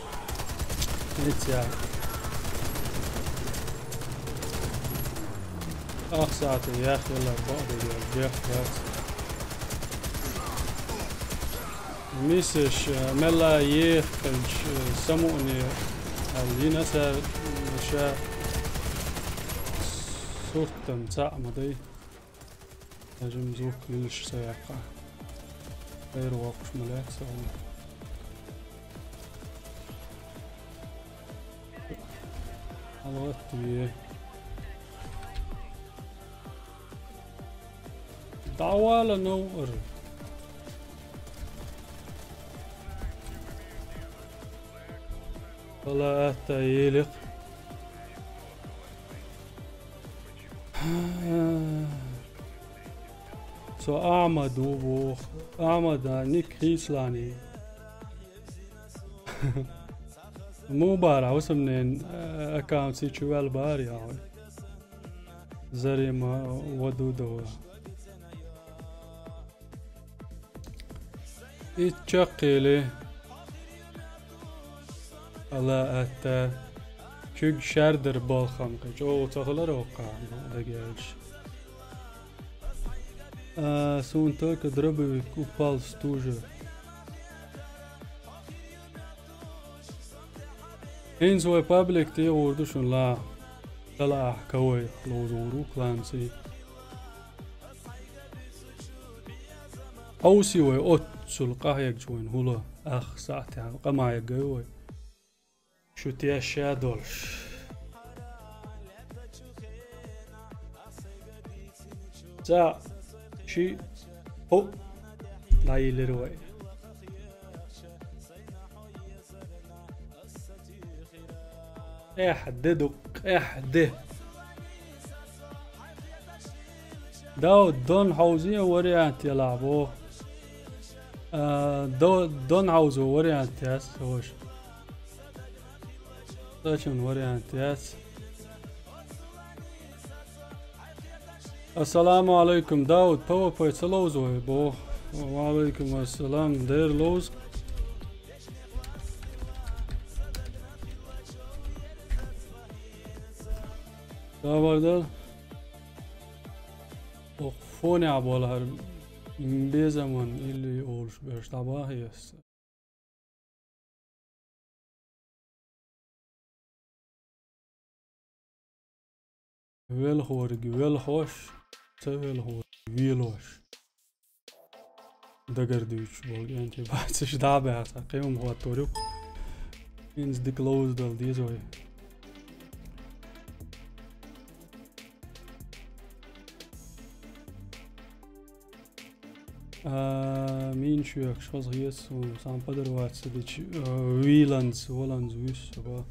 Ниц я. Ах, саат, ях, йылла, бо, де, де, бех, бех. Мисеш, э, мелла ехканч, э, самуни, ал, йина са, э, ша, суртан, ца, мадай. Нажим звук лилш са яка. Эр вакш маляк са. Алло, ты. Давала новыр. Вала атта елик. Со Ахмад у вох. Ахмад, а, ник хислани. Мубара, усамнен, э, аккаунт си чувал бар, я. Зарима Вадудова. Ит чаккъели. Ала атта. Чуг шардыр болхам къыч. О, цахалар окъа, дагелш. А, сун только дробовик упал в стужу. Ин свой паблик ти урдушун ла. Тала ахкавай лоузуру кланси. Ауси вай отсул къахьягч вайн хула. Ах, саътян къамаягай вай. Шутия шадолш. За, ши, хо. Лайлер вай. Эхь, де дук, эхь, де. Дау, дон хьаузи вариант ялабо. А, до-, дон хьаузу вариант яс, хош. Точно вариант яс. Ассаламу алейкум, Дауд, П В П ца лоуз вай, бо? Ва алейкум ассалам, дер лоуз. Даварда. Ох, фоне аболар. Безаман или олуш беш таба ес. Велхорги велхош, ца велхорги велош. Дагардуьйцуш болу кӀентий бацаш дӀабаьхьа, кхин хӀума хӀоттор ю. ХӀинца дика ловзадала деза вай. А, мин шуьгаш хаза хеза суна, сан подарвац ца дичи, а, виланца, валанца вуьсса ба.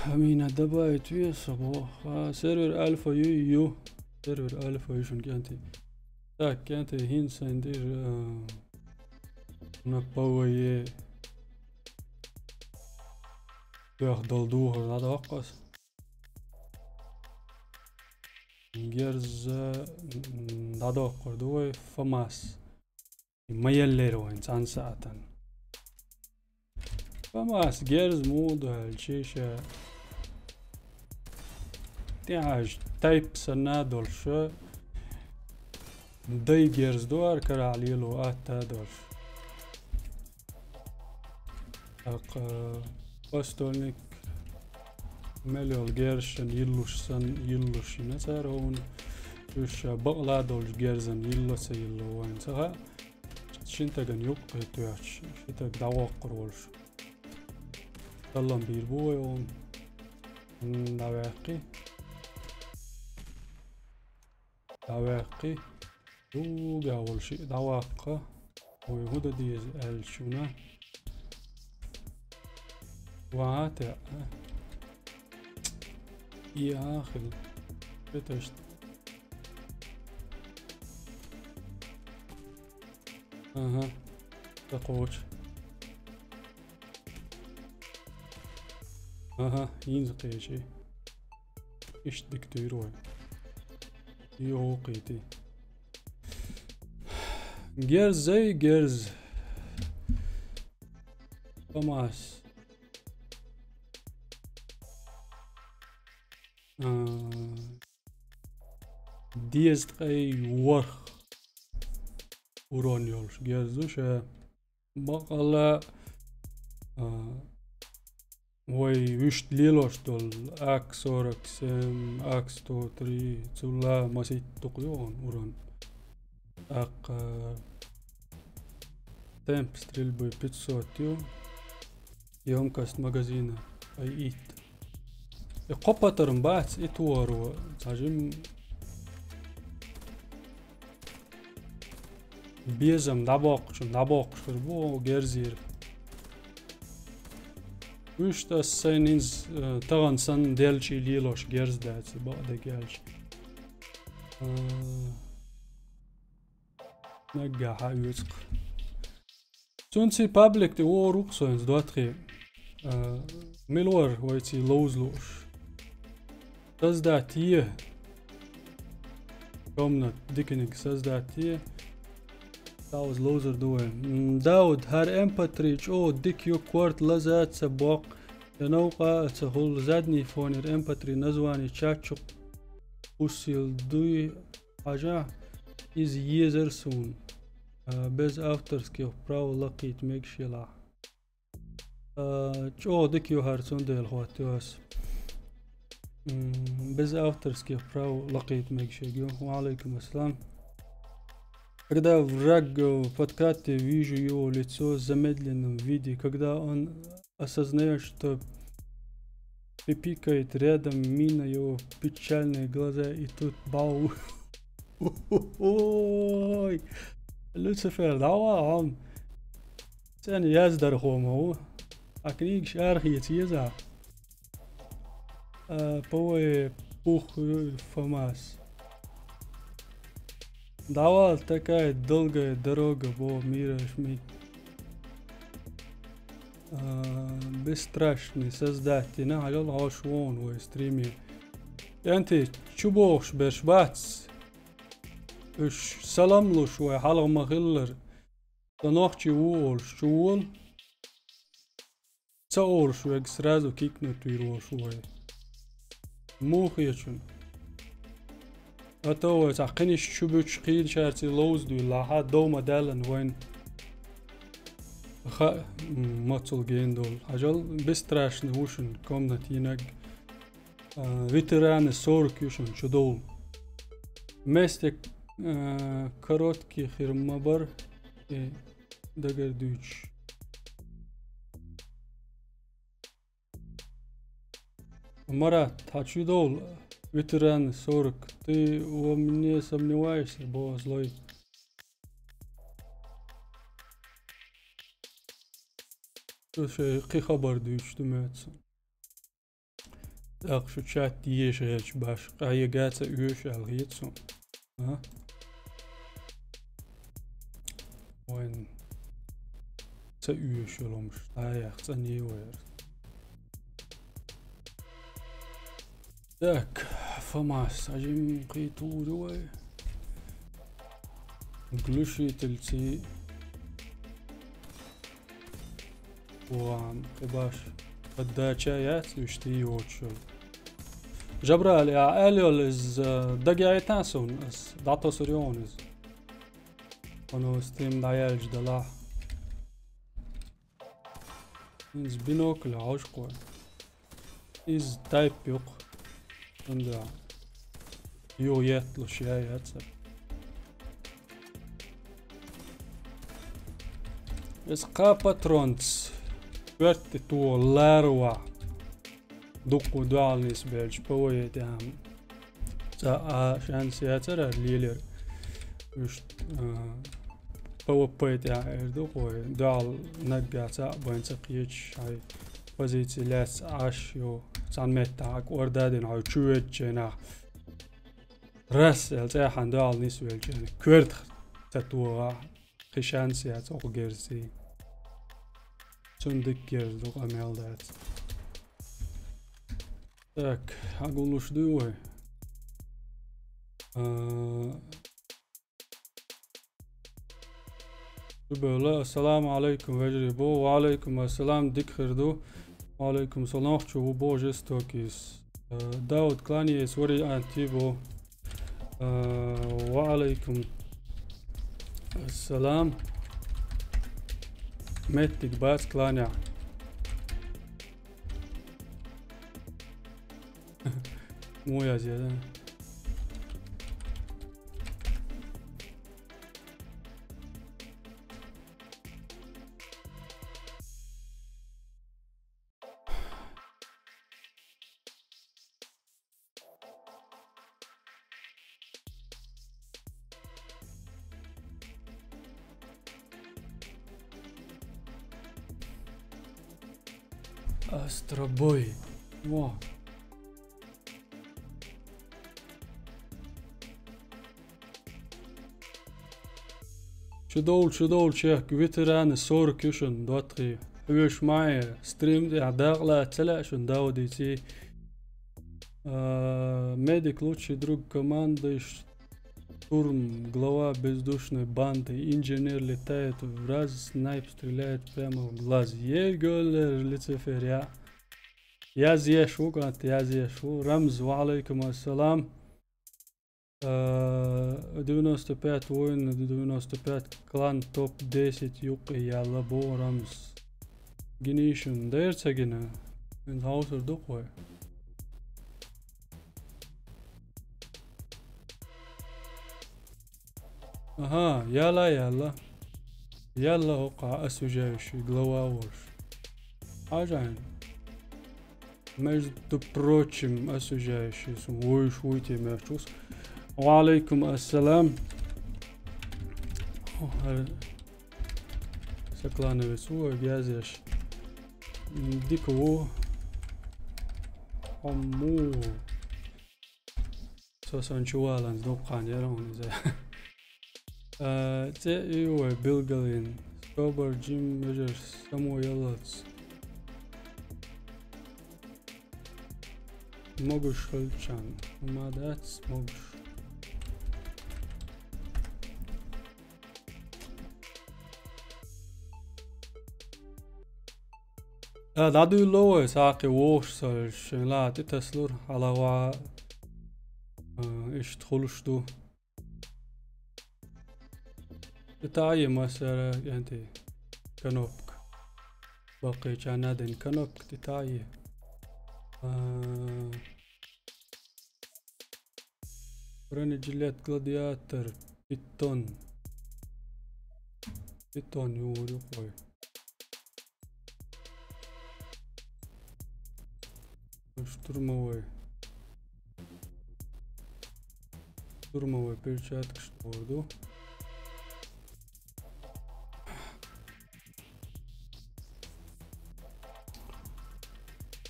Амина добавить вес, бо. А, сервер альфа ю, ю. Сервер альфа ю шун кӀентий. Так, кӀентий хӀинца сайн дир, а, на П В Е. Бех дол духар, надо аккас. Герза, м, дӀадоккхур ду вай, ФАМАС. Ма еллера вайн цӀан саатан. ФАМАС герз муха ду аьлча, ша тӀехьажа тайп санна долуш, дай герз ду ара карахь лело атта долуш. ТӀаккха постольник мел йолу герзашна йиллуш санна, йиллуш йина цара хӀуна. Уьш бакъла долчу герзан йилла ца йилла вайн ца хаьа. Шин тагана юккъе тоьхча, ши таг дӀавоккхур волуш. Салам бийр бу вай ону. М, дӀаваьккхи. ДӀаваьккхи. Дуга волу шиъ дӀаваккха. Вай хӀун дан деза аьлла шуна? Ван а теа. И а хила. Феташт. Ага. Ца кхочу. Ага, хӀинца кхечи. Иштта дика туьйра вай. Йо, кхийти. Герзай, герз. Камаз. А, дезткъе ворхӀ урон йолуш герз ду ша. Бакъалла, а, вай вуьшта лелош долу АК сорок семь, АК сто три, цул а масийтта дукха ю хьуна урон. ТӀаккха темп стрельбы пятьсот ю, ёмкость магазина ай итт. И кхо патрон бац, и торо, цхьа жим безам дӀабоккхучун дӀабоккхуш хир бу герзера. Вуьшта ас сайна хӀинца, э, тахана санна делчий лелош герз дац, бакъдерг аьлча. Э, наггахьа оьцу-кх. Цунций паблик тӀе вогӀур ву-кх со хӀинца доттагӀий. А, мила вара вайций ловза лууш? Создать е. Комнат диканиг создать е. Создать ловзар ду вай. М, Дауд, хӀара эм пэ три чӀогӀа дика ю, корта лаза а ца боккху. Я новкъа а ца хуьлу, задний фонера эм пэ три название чат чу кхуссийла дуй. Хьажа, иза езар суна, а, без авторских прав лакхийта мегаш елахь. А, чӀогӀа дика ю хӀара, цундела хӀоттайо ас. М, без авторских прав лакхийта мегаш ю. Ва алейкум ассалам. Когда враг в подкате, вижу его лицо в замедленном виде, когда он осознаешь, что пипикает рядом мина, его печальные глаза, и тут бау. Ой, Люцифер, давай, хьо-м. Цен яздархо ма ву. А книгаш арахеца еза. А, по вай пух, э, ФАМАС. Давай, такая долгая дорога, бо мира шми. А, бесстрашный создатель, на, хьажал хьош вон вай стриме. Энти, чу бохуш берш бац? Уьш салам луш вай хьалха ма хиллара. Со нохчий ву олуш, чу волу. Ца олуш верг сразу кикнут вийр волуш ву вай. Муха хеташ ю? А то вай цхьа кхиниш чу буьтуш кхийначарций ловза дуьйлахьа, дов ма даьллан вайн. Ха, м, мацул гена долу. Хьажал, бесстрашный ву шун комнат йинаг. А, ветераны сорок ю шун чу довла. Местик, а, короткий хир ма бар, и дагар дуьйцуш. Марат, хьан чу довла ветераны сорок? Ты во мне сомневаешься, бо злой? Слушай, кхин хабар дуьйцуш ду моьтту. ТӀаккха шу чат еша хилча баш, къахьега ца оьшу аьлла хета суна. А? Вайн ца оьшу ломаш, дӀаяхьа цӀанъе вайра. Так, ФАМАС, хьажим кхин тур ю вай. Глушительций. Вон, кхин баш. Поддача яц, уьш тӀе йоцуш йолу. Жабрали, а аьлла йолу иза, э, дагайта суна, ас дӀатосур ю хьуна иза. Оно стрим дӀаяьлча далахь. Иза бинокль хьожуш кхой. Иза тайп юкъ. Анда. Юха етталуш яй яцара. Иза кхо патронца коьрта тӀе тоха лаьрхӀа ваха. Дукха дуьхьал нисбелча ПВЕ тӀехь-м цхьа а шанс яцара лелар. Уьш, а, ПВП тӀехь эр ду-кх вай, дуьхьал наггахь цхьа а бен ца кхеташ, хьайн позици лаьцна Ӏаш ю, цхьана меттехь хьо кӀордадина, хьо чу веддачу хенахь. Раз аьлла цӀеххьана дуьхьал нисвелча, коьртах ца тоха, кхин шанс яц оха герзий. Цунна дика герз ду, къамел дац. Так, хьагуллуш дуй вай? А, Зубевла, ассаламу алейкум, вежарий бу. Ва алейкум ассалам, дика хир ду. Ва алейкум салам, чу ву бу жестокис. Э, Дауд, кланяется, вари анти бу. Э, ва алейкум ассалам. Меттиг бац кланя. Муяз я, да? Астробой. Во. Чудовла, чудовла, чехка, ветераны сорок ю шуна, доттагӀий. Хьоьжуш ма Ӏе, стрим тӀехь дакъа лаца ца лаьа шуна, Даудиций. А, медик, лучший друг команды, штурм, глава бездушной банды, инженер летает в раз, снайп стреляет прямо в глаз. Ей, гёллер, Люцифер, я. Язъеш ву, кӀант, язъеш ву. Рамз, ва алейкум ассалам. Э, девяносто пять воин, девяносто пять клан, топ десять юкъе яьлла бу Рамз. Гинийшин дер ца гина? Ин хьовсур ду-кх вай. Ага, яла, яла. Яла хӀокху осуждающий глава волуш. Хьажа хьайна. Между прочим, осуждающий, сум вуйш вуй те мехчус. Ва алейкум ассалам. О, хӀара Соклановец ву, язъеш. Дика ву. Амму. Со сан чу валанца дуккха хан яра хьуна иза. А, цӀе ю вай билгалйина. Собар, Джим, вежарий, Самуэлац. Могуш хилчан. Ма дац могуш. Да, дӀадуьйло вай, сакхи вохуш ца веш, шайн ла тӀетаслура, хьалаваха, а, иштта хуьлуш ду. ТӀетаӀе массара, кӀентий, кнопка. Баккхийчарна дина кнопка тӀетаӀе. А, Бронежилет, гладиатор, питон. Питон юхур ю-кх вай. Штурмовой. Штурмовой перчаткаш юхур ду.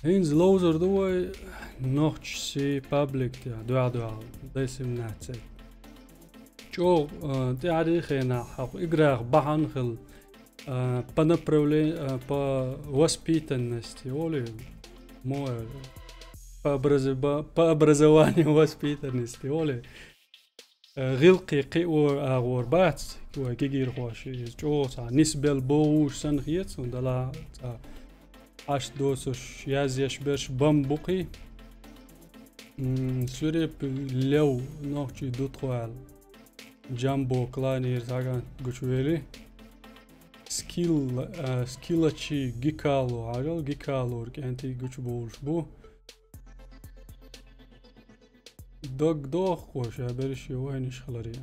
ХӀинца ловзар ду вай нохчашций паблик тӀехь, дуьхьа-дуьхьал, Д семнадцать. ЧӀогӀа, а, тӀаьхьарий хенахь хьакъ играх бахьана хила, а, по направле-, а, по воспитанности, олий, мо, по образова-, по образованию воспитанности, олий. Э, гӀиллакхе кхиор агӀор бац, вай кегийрхоша иза чӀогӀа цхьа нисбелла богӀуш санна хета суна, дала цхьа хьашт доцуш язъеш берш бан бу-кх и. М, Свирепый Лев, нохчий ду тхо аьлла. Джамбо кланера схьаган гучувели. Скилл, э, скиллачи Гикало, хьажал Гикалора кӀентий гучубовлуш бу. Дог дохуш, а берш ю вайниш хиларе.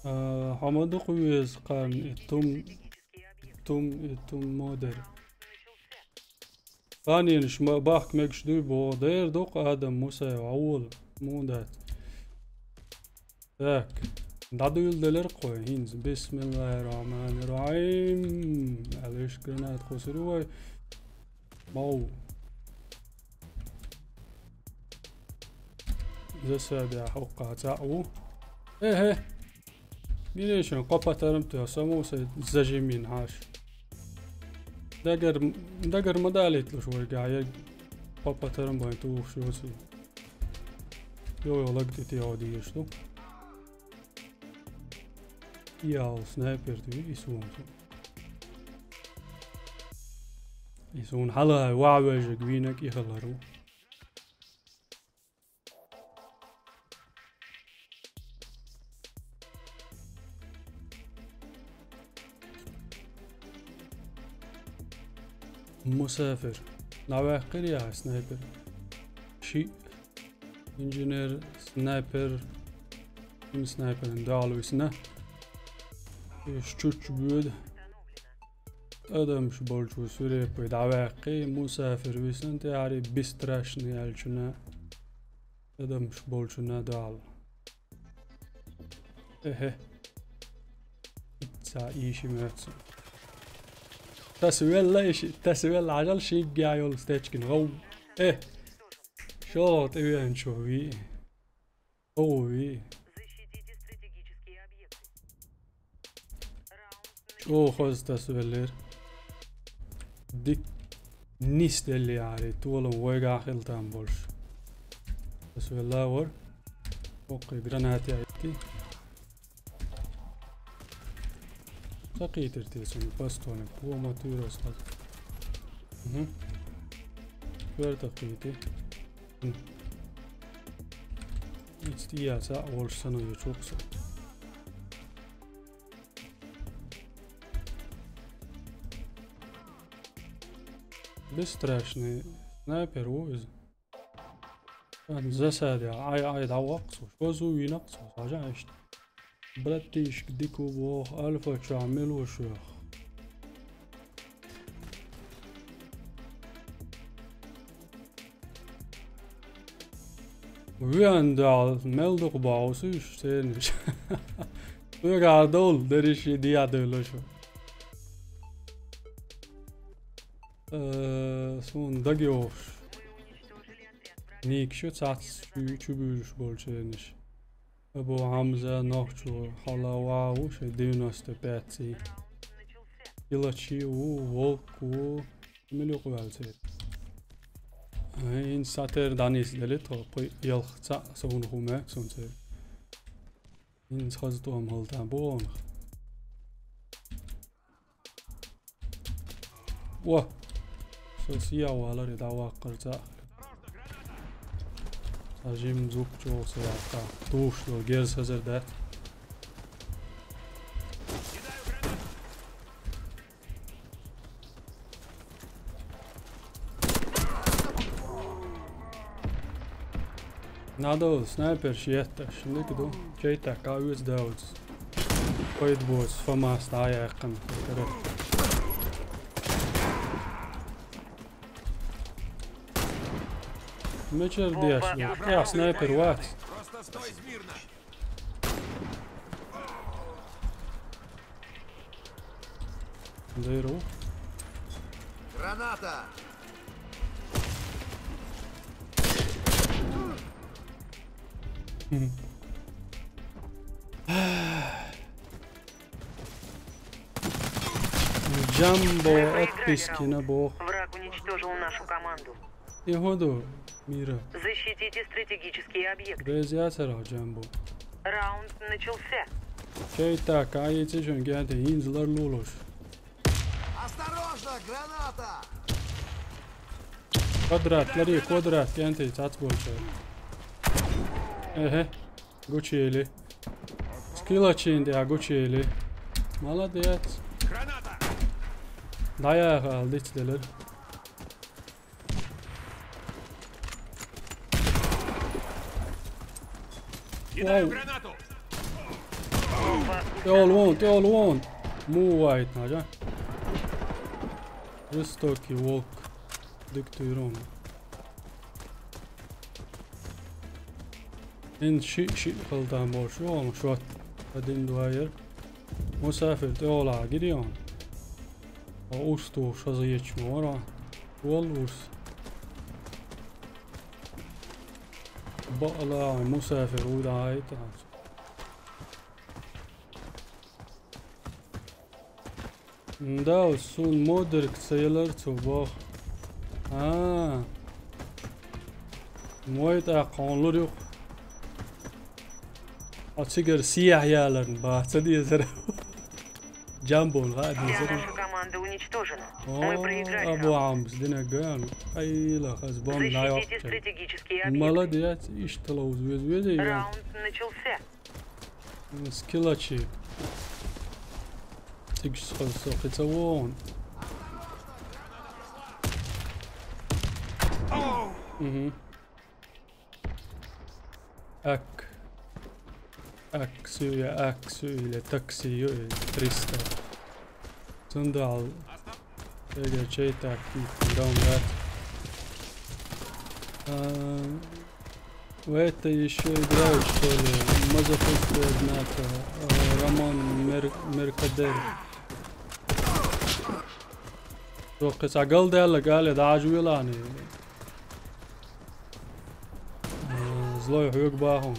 А, хьамадукъ вез кхан и тум, тум, и тум модер. Кханенаш ма бахк мегаш дуй бо, дер дукъ Адам Мусаев, а вол, мун дац. Так. ДӀадуйла делар кхой, хӀинца. Бисмиллахир-рахманир-рахим. Алиш гранат хусури вай. Мау. Засада хьокха цаӀ ву. Э-хе. Милешин кхо патарм тӀе самуса зажимин хьаш. Дагар, дагар ма далитлуш вайга, я кхо патарм байн тухуш йоци. Йо, йо, лаг тӀе тӀе одиеш ду. Ял снайпер тӀе и сум. И сум хьала ваъ вежиг винак и халару. Мусафир. ДӀаваьккхира яхь снайпер. Ши инженер, снайпер. Ин снайперан дала висна. Иш чуччу буьда. Адамш болчу свирепый дӀаваьккхи, мусафир висна тӀаьхьари бесстрашный аьллачунна. Адамш болчунна дала. Эхе. Ица иши мёцу. Тас велла иши, тас велла хьажал шигга йолу стечкин гӀов. Э. Шо тӀевеанчо ви. ГӀов ви. Чо хоза тас веллера. Дик нис делли ари, толам вайгахь хила там болуш. Тас велла вар. Оккхе гранати айти. Ца кхийтира те цунна пастоне, пума туьйрас хаза. Мгм. Коьрта кхийти. Мгм. Ицти яца а волуш сана ю чукса. Бесстрашный снайпер ву иза. Засада, ай, ай, дӀаваккха цо. Шозу винаккха цо, хьажа иштта. Братишка, дика ву боху, Альфа чохь мила ву шух? Вен дал, мел дукха боху уьш цернаш. Вегахь довла, дерриш и диа девлла шу. Э, суна дагайогӀуш. Ника шу цац чу, чу буьйлуш болчу хенаш. Абу Хьамза, нохчо, хьала ван ву шайн девяносто пять цӀий. Пилачи ву, волк ву, мила юкъа ваьлла церан. Ай, ин сатер данис дели тхо, пхи ялх цхьаъ совнах ву мег суна церан. Ин хаза тӀом хӀалта бохунах. О! Со сиявалар и дӀаваккхар цхьаъ. Сан жим зуп чӀогӀа ца ваккха. Туш до герз хазар дац. Надо снайпер шетташ, лик ду. Чей так, а уьз даудз. Койд боц, фамас, да, я кхан. Мечер диаш, я снайпер вац. Дайру. Граната! Мгм. Джамбо, отписки на бог. Враг уничтожил нашу команду. Иходу, мира. Защитите стратегические объекты. Без ясара, Джамбо. Раунд начался. Чей так, а яйца шун генте, инзлар лулуш. Осторожно, граната! Квадрат, лари, квадрат, генте, цац больше. Эхе, гучели. Скилла чин де, а гучели. Молодец. Граната! ДӀаяха аьлла дицделира. Кидаю гранату! ТӀехула вон, тӀехула вон! Муха вайтна, жа? Жестокий волк. Диктуй ром. Ин шиъ-шиъ хила там болуш ю хьуна шот. Один, два яр. Мусафир тӀехула гирион. О, урс тухуш хаза гӀечу ма вара. Вол урс. Баъла мусафир ву дӀахьайта. Да, суна модерг ца ялар цо боху. А. Мой тӀаккха хьуна лур ю-кх. Хьо цигара сехьа яларна баха ца дезара. Джамбон хаа дезара. Вся наша команда уничтожена. Мы проиграли. О, Абу раунд. Амс, динарг ган. Айла, хаз бомб на йоккху. Защитите стратегические объекты. Молодец, иштта ловза веза веза. Раунд начался. Скиллачи. Цигаш со, со кхин ца вон. Мгм. Ак. Акси ю, я акси ю, или такси ю, или триста. Цундал. Эго чей так, и куда он дать? А, в это ещё играют, что ли? Мазохисты, однако. А, Рамон Мер-, Меркадер. Тоххе цхьа галдаьлла, гали дӀажу велани. А, злой хьоьга бахун.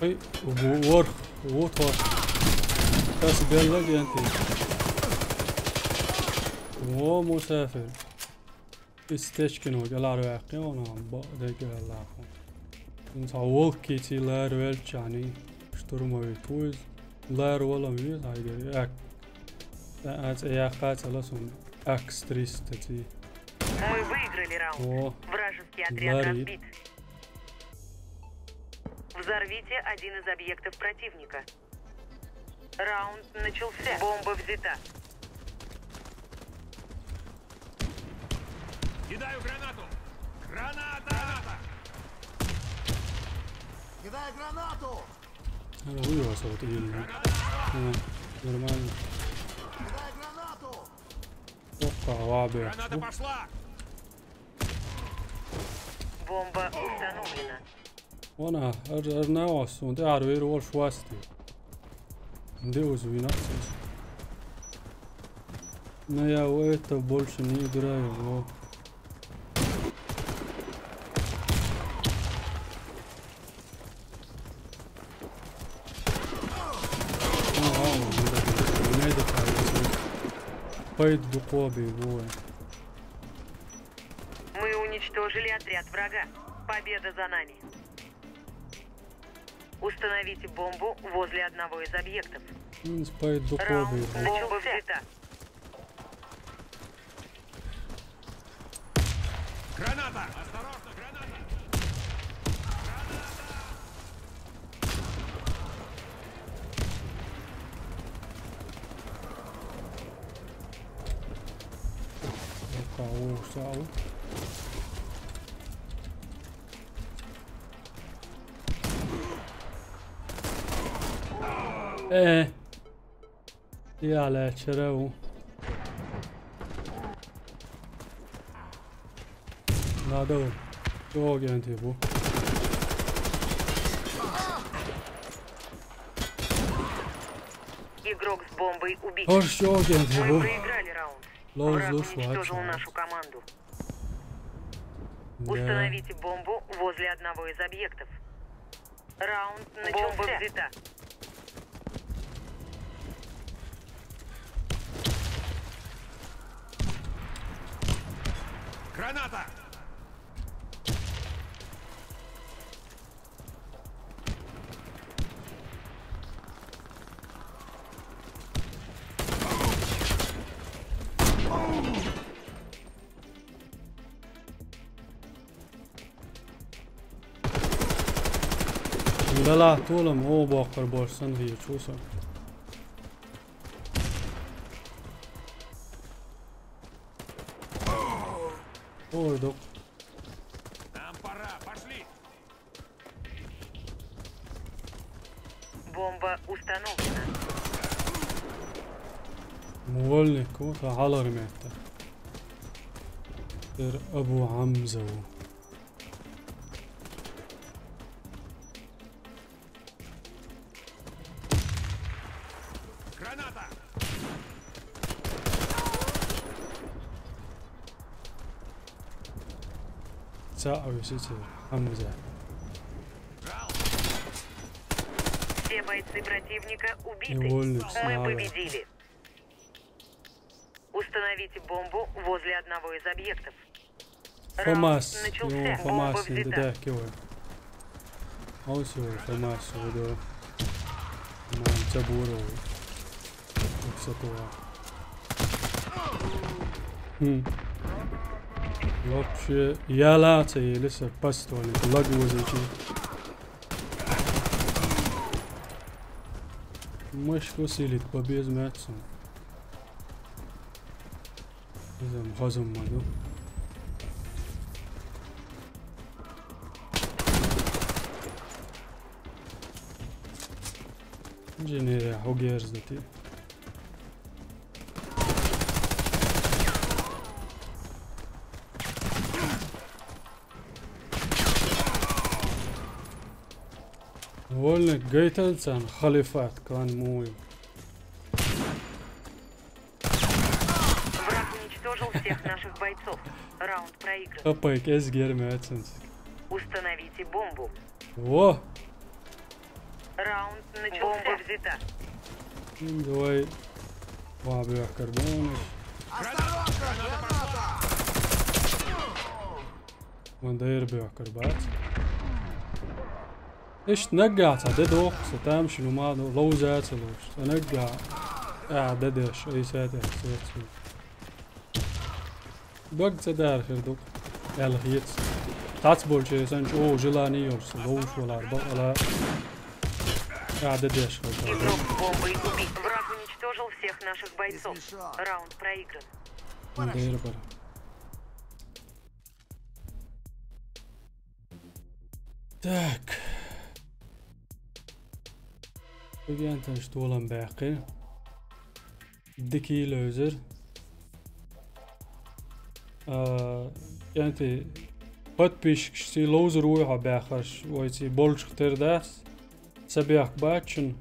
Ай, ву-, ворх, вот ворх. Тас белла генти. Во, мусафир. Истечкино гелар ваьккхи, вона, ба, дегеллаху. Инца волки ци лар велчани, штурмовик вуз. Лар волам вуз, айгер, як. Ац, яккха цала сун. Акс триста ци. Мы выиграли раунд. О, вражеский отряд разбит. Взорвите один из объектов противника. Раунд начался. Бомба взята. Кидаю гранату! Граната! Граната! Кидаю гранату! Ара, уйваса вот именно. А, нормально. Кидаю гранату! Опа, лаби. Граната пошла! Бомба установлена. Вона, ар-, арнавас, он тӀе ар вер волш васти. Де уз вина. Но я в это больше не играю, но. Ага, вот, вот, вот, вот, вот, вот. Пайда дукха бе, бой. Мы уничтожили отряд врага. Победа за нами. Установите бомбу возле одного из объектов. М, спай духовый. Раунд начался. Бомба взята. Граната! Осторожно, граната! Опа, о, сау. Э. Я лечеру. Надо. Чего агент его? Игрок с бомбой убит. Ож чего агент его? Мы проиграли раунд. Враг уничтожил нашу команду. Да. Установите бомбу возле одного из объектов. Раунд начался. Бомба взята. Граната! Далахь толам, о, боккхар бор сан хи чуса. Ой, док. Нам пора, пошли. Бомба установлена. Муольник, о, та халар метта. Тер Абу Хамза. Граната! Цаъ висице, Хамза. Все бойцы противника убиты. Невольник. Мы снова победили. Установите бомбу возле одного из объектов. Фамас, раунд начался. Фамас, бомба взята. Да, кивай. А вот всё, Фамас, да. Мам, Цабуров. Иксатуа. Хм. Вообще, я лаца, еле се пастуали, лаги возичи. Мышку силит, побез мятсу. Изам хазам маду. Инженерия, хогерздати. Вольник гайтанцан халифат кан муй. Враг уничтожил всех наших бойцов. Раунд проигран. Апайк эзгер мятсенсик. Установите бомбу. Во! Раунд начался. Бомба взята. Давай. Ва, бля, карбон. Осторожно, граната! Вон дайр бля карбат. Ишт наггата, де дохса, там шилумаду, лоузаца лош. Нагга. А, де деш, ай сата, сата. Дог ца дар хир дук. Ял хиц. Тац болче сан чо желание ёрс, лоуш валар, ба ала. А, де деш, хата. Игрок бомбой убит. Враг уничтожил всех наших бойцов. Раунд проигран. Дайр бар. Так. Бигенташ толам бакъи. Дикий лоузер. А, янти подписчикаш си лоузер уйха бахаш, вайци болчух тердас. Сабяк бачын.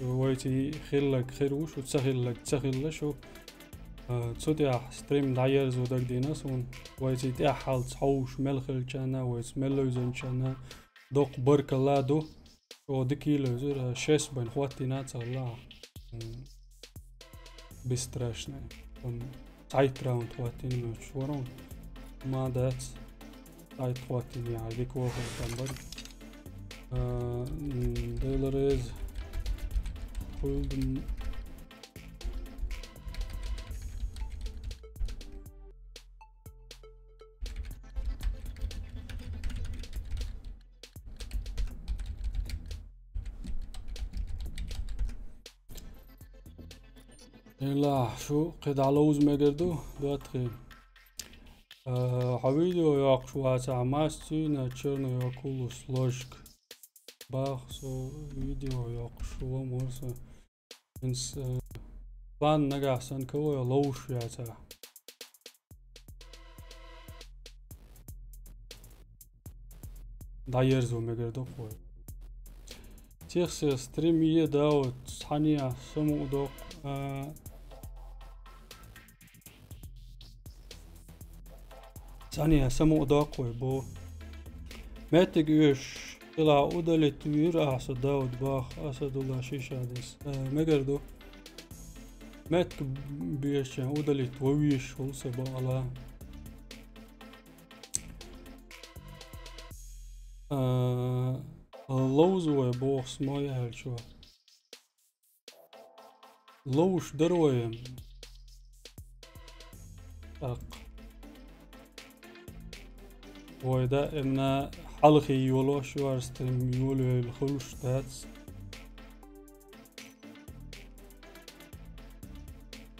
Вайци хиллаг хируш, ца хиллаг, ца хиллашу. А, цутя стрим даерзу дагдина сун. Вайци тя халц хауш мел хилчана, вайц мел лоузенчана. Док баркаладу. О, дикий лоузер, а, шесть байн хваттина цалла. М, бесстрашный. Там сайт раунд хваттина муч ворон. Мадац. Сайт хваттина, я, дик ворон там бар. А, м, Делорез. Хуйлдум. Ила, шу кхидӀа ловза мегар ду, дуатхи. Э, хьо видео йоккхуш вацахь, масцина черный окулус ложка. Бах со видео йоккхуш, шу ва морса. Инс, э, план нагахь сан кого я ловзуш яцахь. ДӀаерзо мегар ду кхой. Техсе стрим е да вот, цхьаьна саму доккху, а, цхьаьна саму доккху вай бо. Меттиг уьш хила удалить вир ахьа со Дауд бах, Асадулла шиша дес. Э, мегар ду. Меттиг бешча удалить вовиш хул со бала. А, ловза вай боху смой аьлча. Ловзуш дара вай. Так. Вай даимна хьалхе йолош ю ара стрим, йолаелла хуьлуш дац.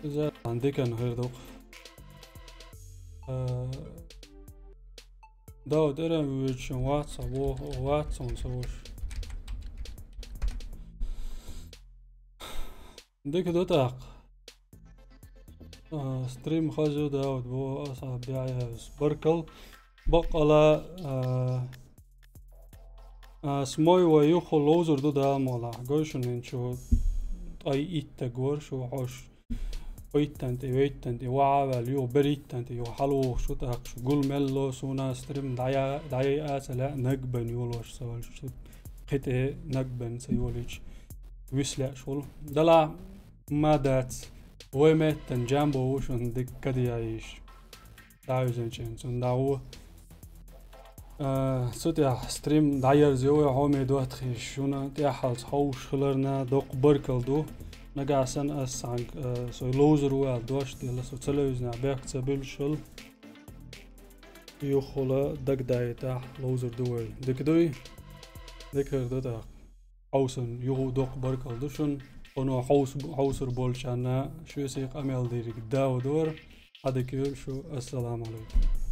Иза дикан хир ду-кх. А, Дауд, эран вуьйцуш вац хьо, вац хьо, ца вуш. Дика ду тӀаккха. А, стрим хаза ю, Дауд, бо аса бяхьяз. Баркал. Баккъала, а, а, смой ва юхху ловзур ду Дала мукъ лахь. Гой шуна хӀинца шу ткъе итт стаг вара шу хьош. Вайттан тӀе, вайттан тӀе, ваӀа а ваьлла, юха бериттан тӀе, юха хьалавохуш ву тӀаккха шу. Гул мел ло суна стрим дӀая-, дӀаяйа а ца лаьа, нагбен йолош ца валш шу. Кхин тӀе нагбен ца йолийча, вуьсла лаьаш волу. Дала ма дац, вай меттан Джамбо ву шуна дика кадаяйиш. ДӀаьвзинчу цунна дӀа ву. А, цу тӀехь стрим дӀаерзайо вай хьоме доттагӀий, шуна тӀаьххьалц хьовсуш хиларна доккха баркалла ду. Нагахь санна ас цхьаьнга, а, со ловзур ву аьлла дош делла, со ца левзинехь бехк ца буьллуш хила. Юххула дагадайтахь ловзур ду вай. Дика дуй? Дика хир ду тӀаккха. Хьовсан юха а доккха баркалла ду шуна. Оно хьовс-, хьовсур болчарна шуьца къамел дийриг Дауд вара. Ӏадика йойла шу. Ассаламу Ӏалайкум.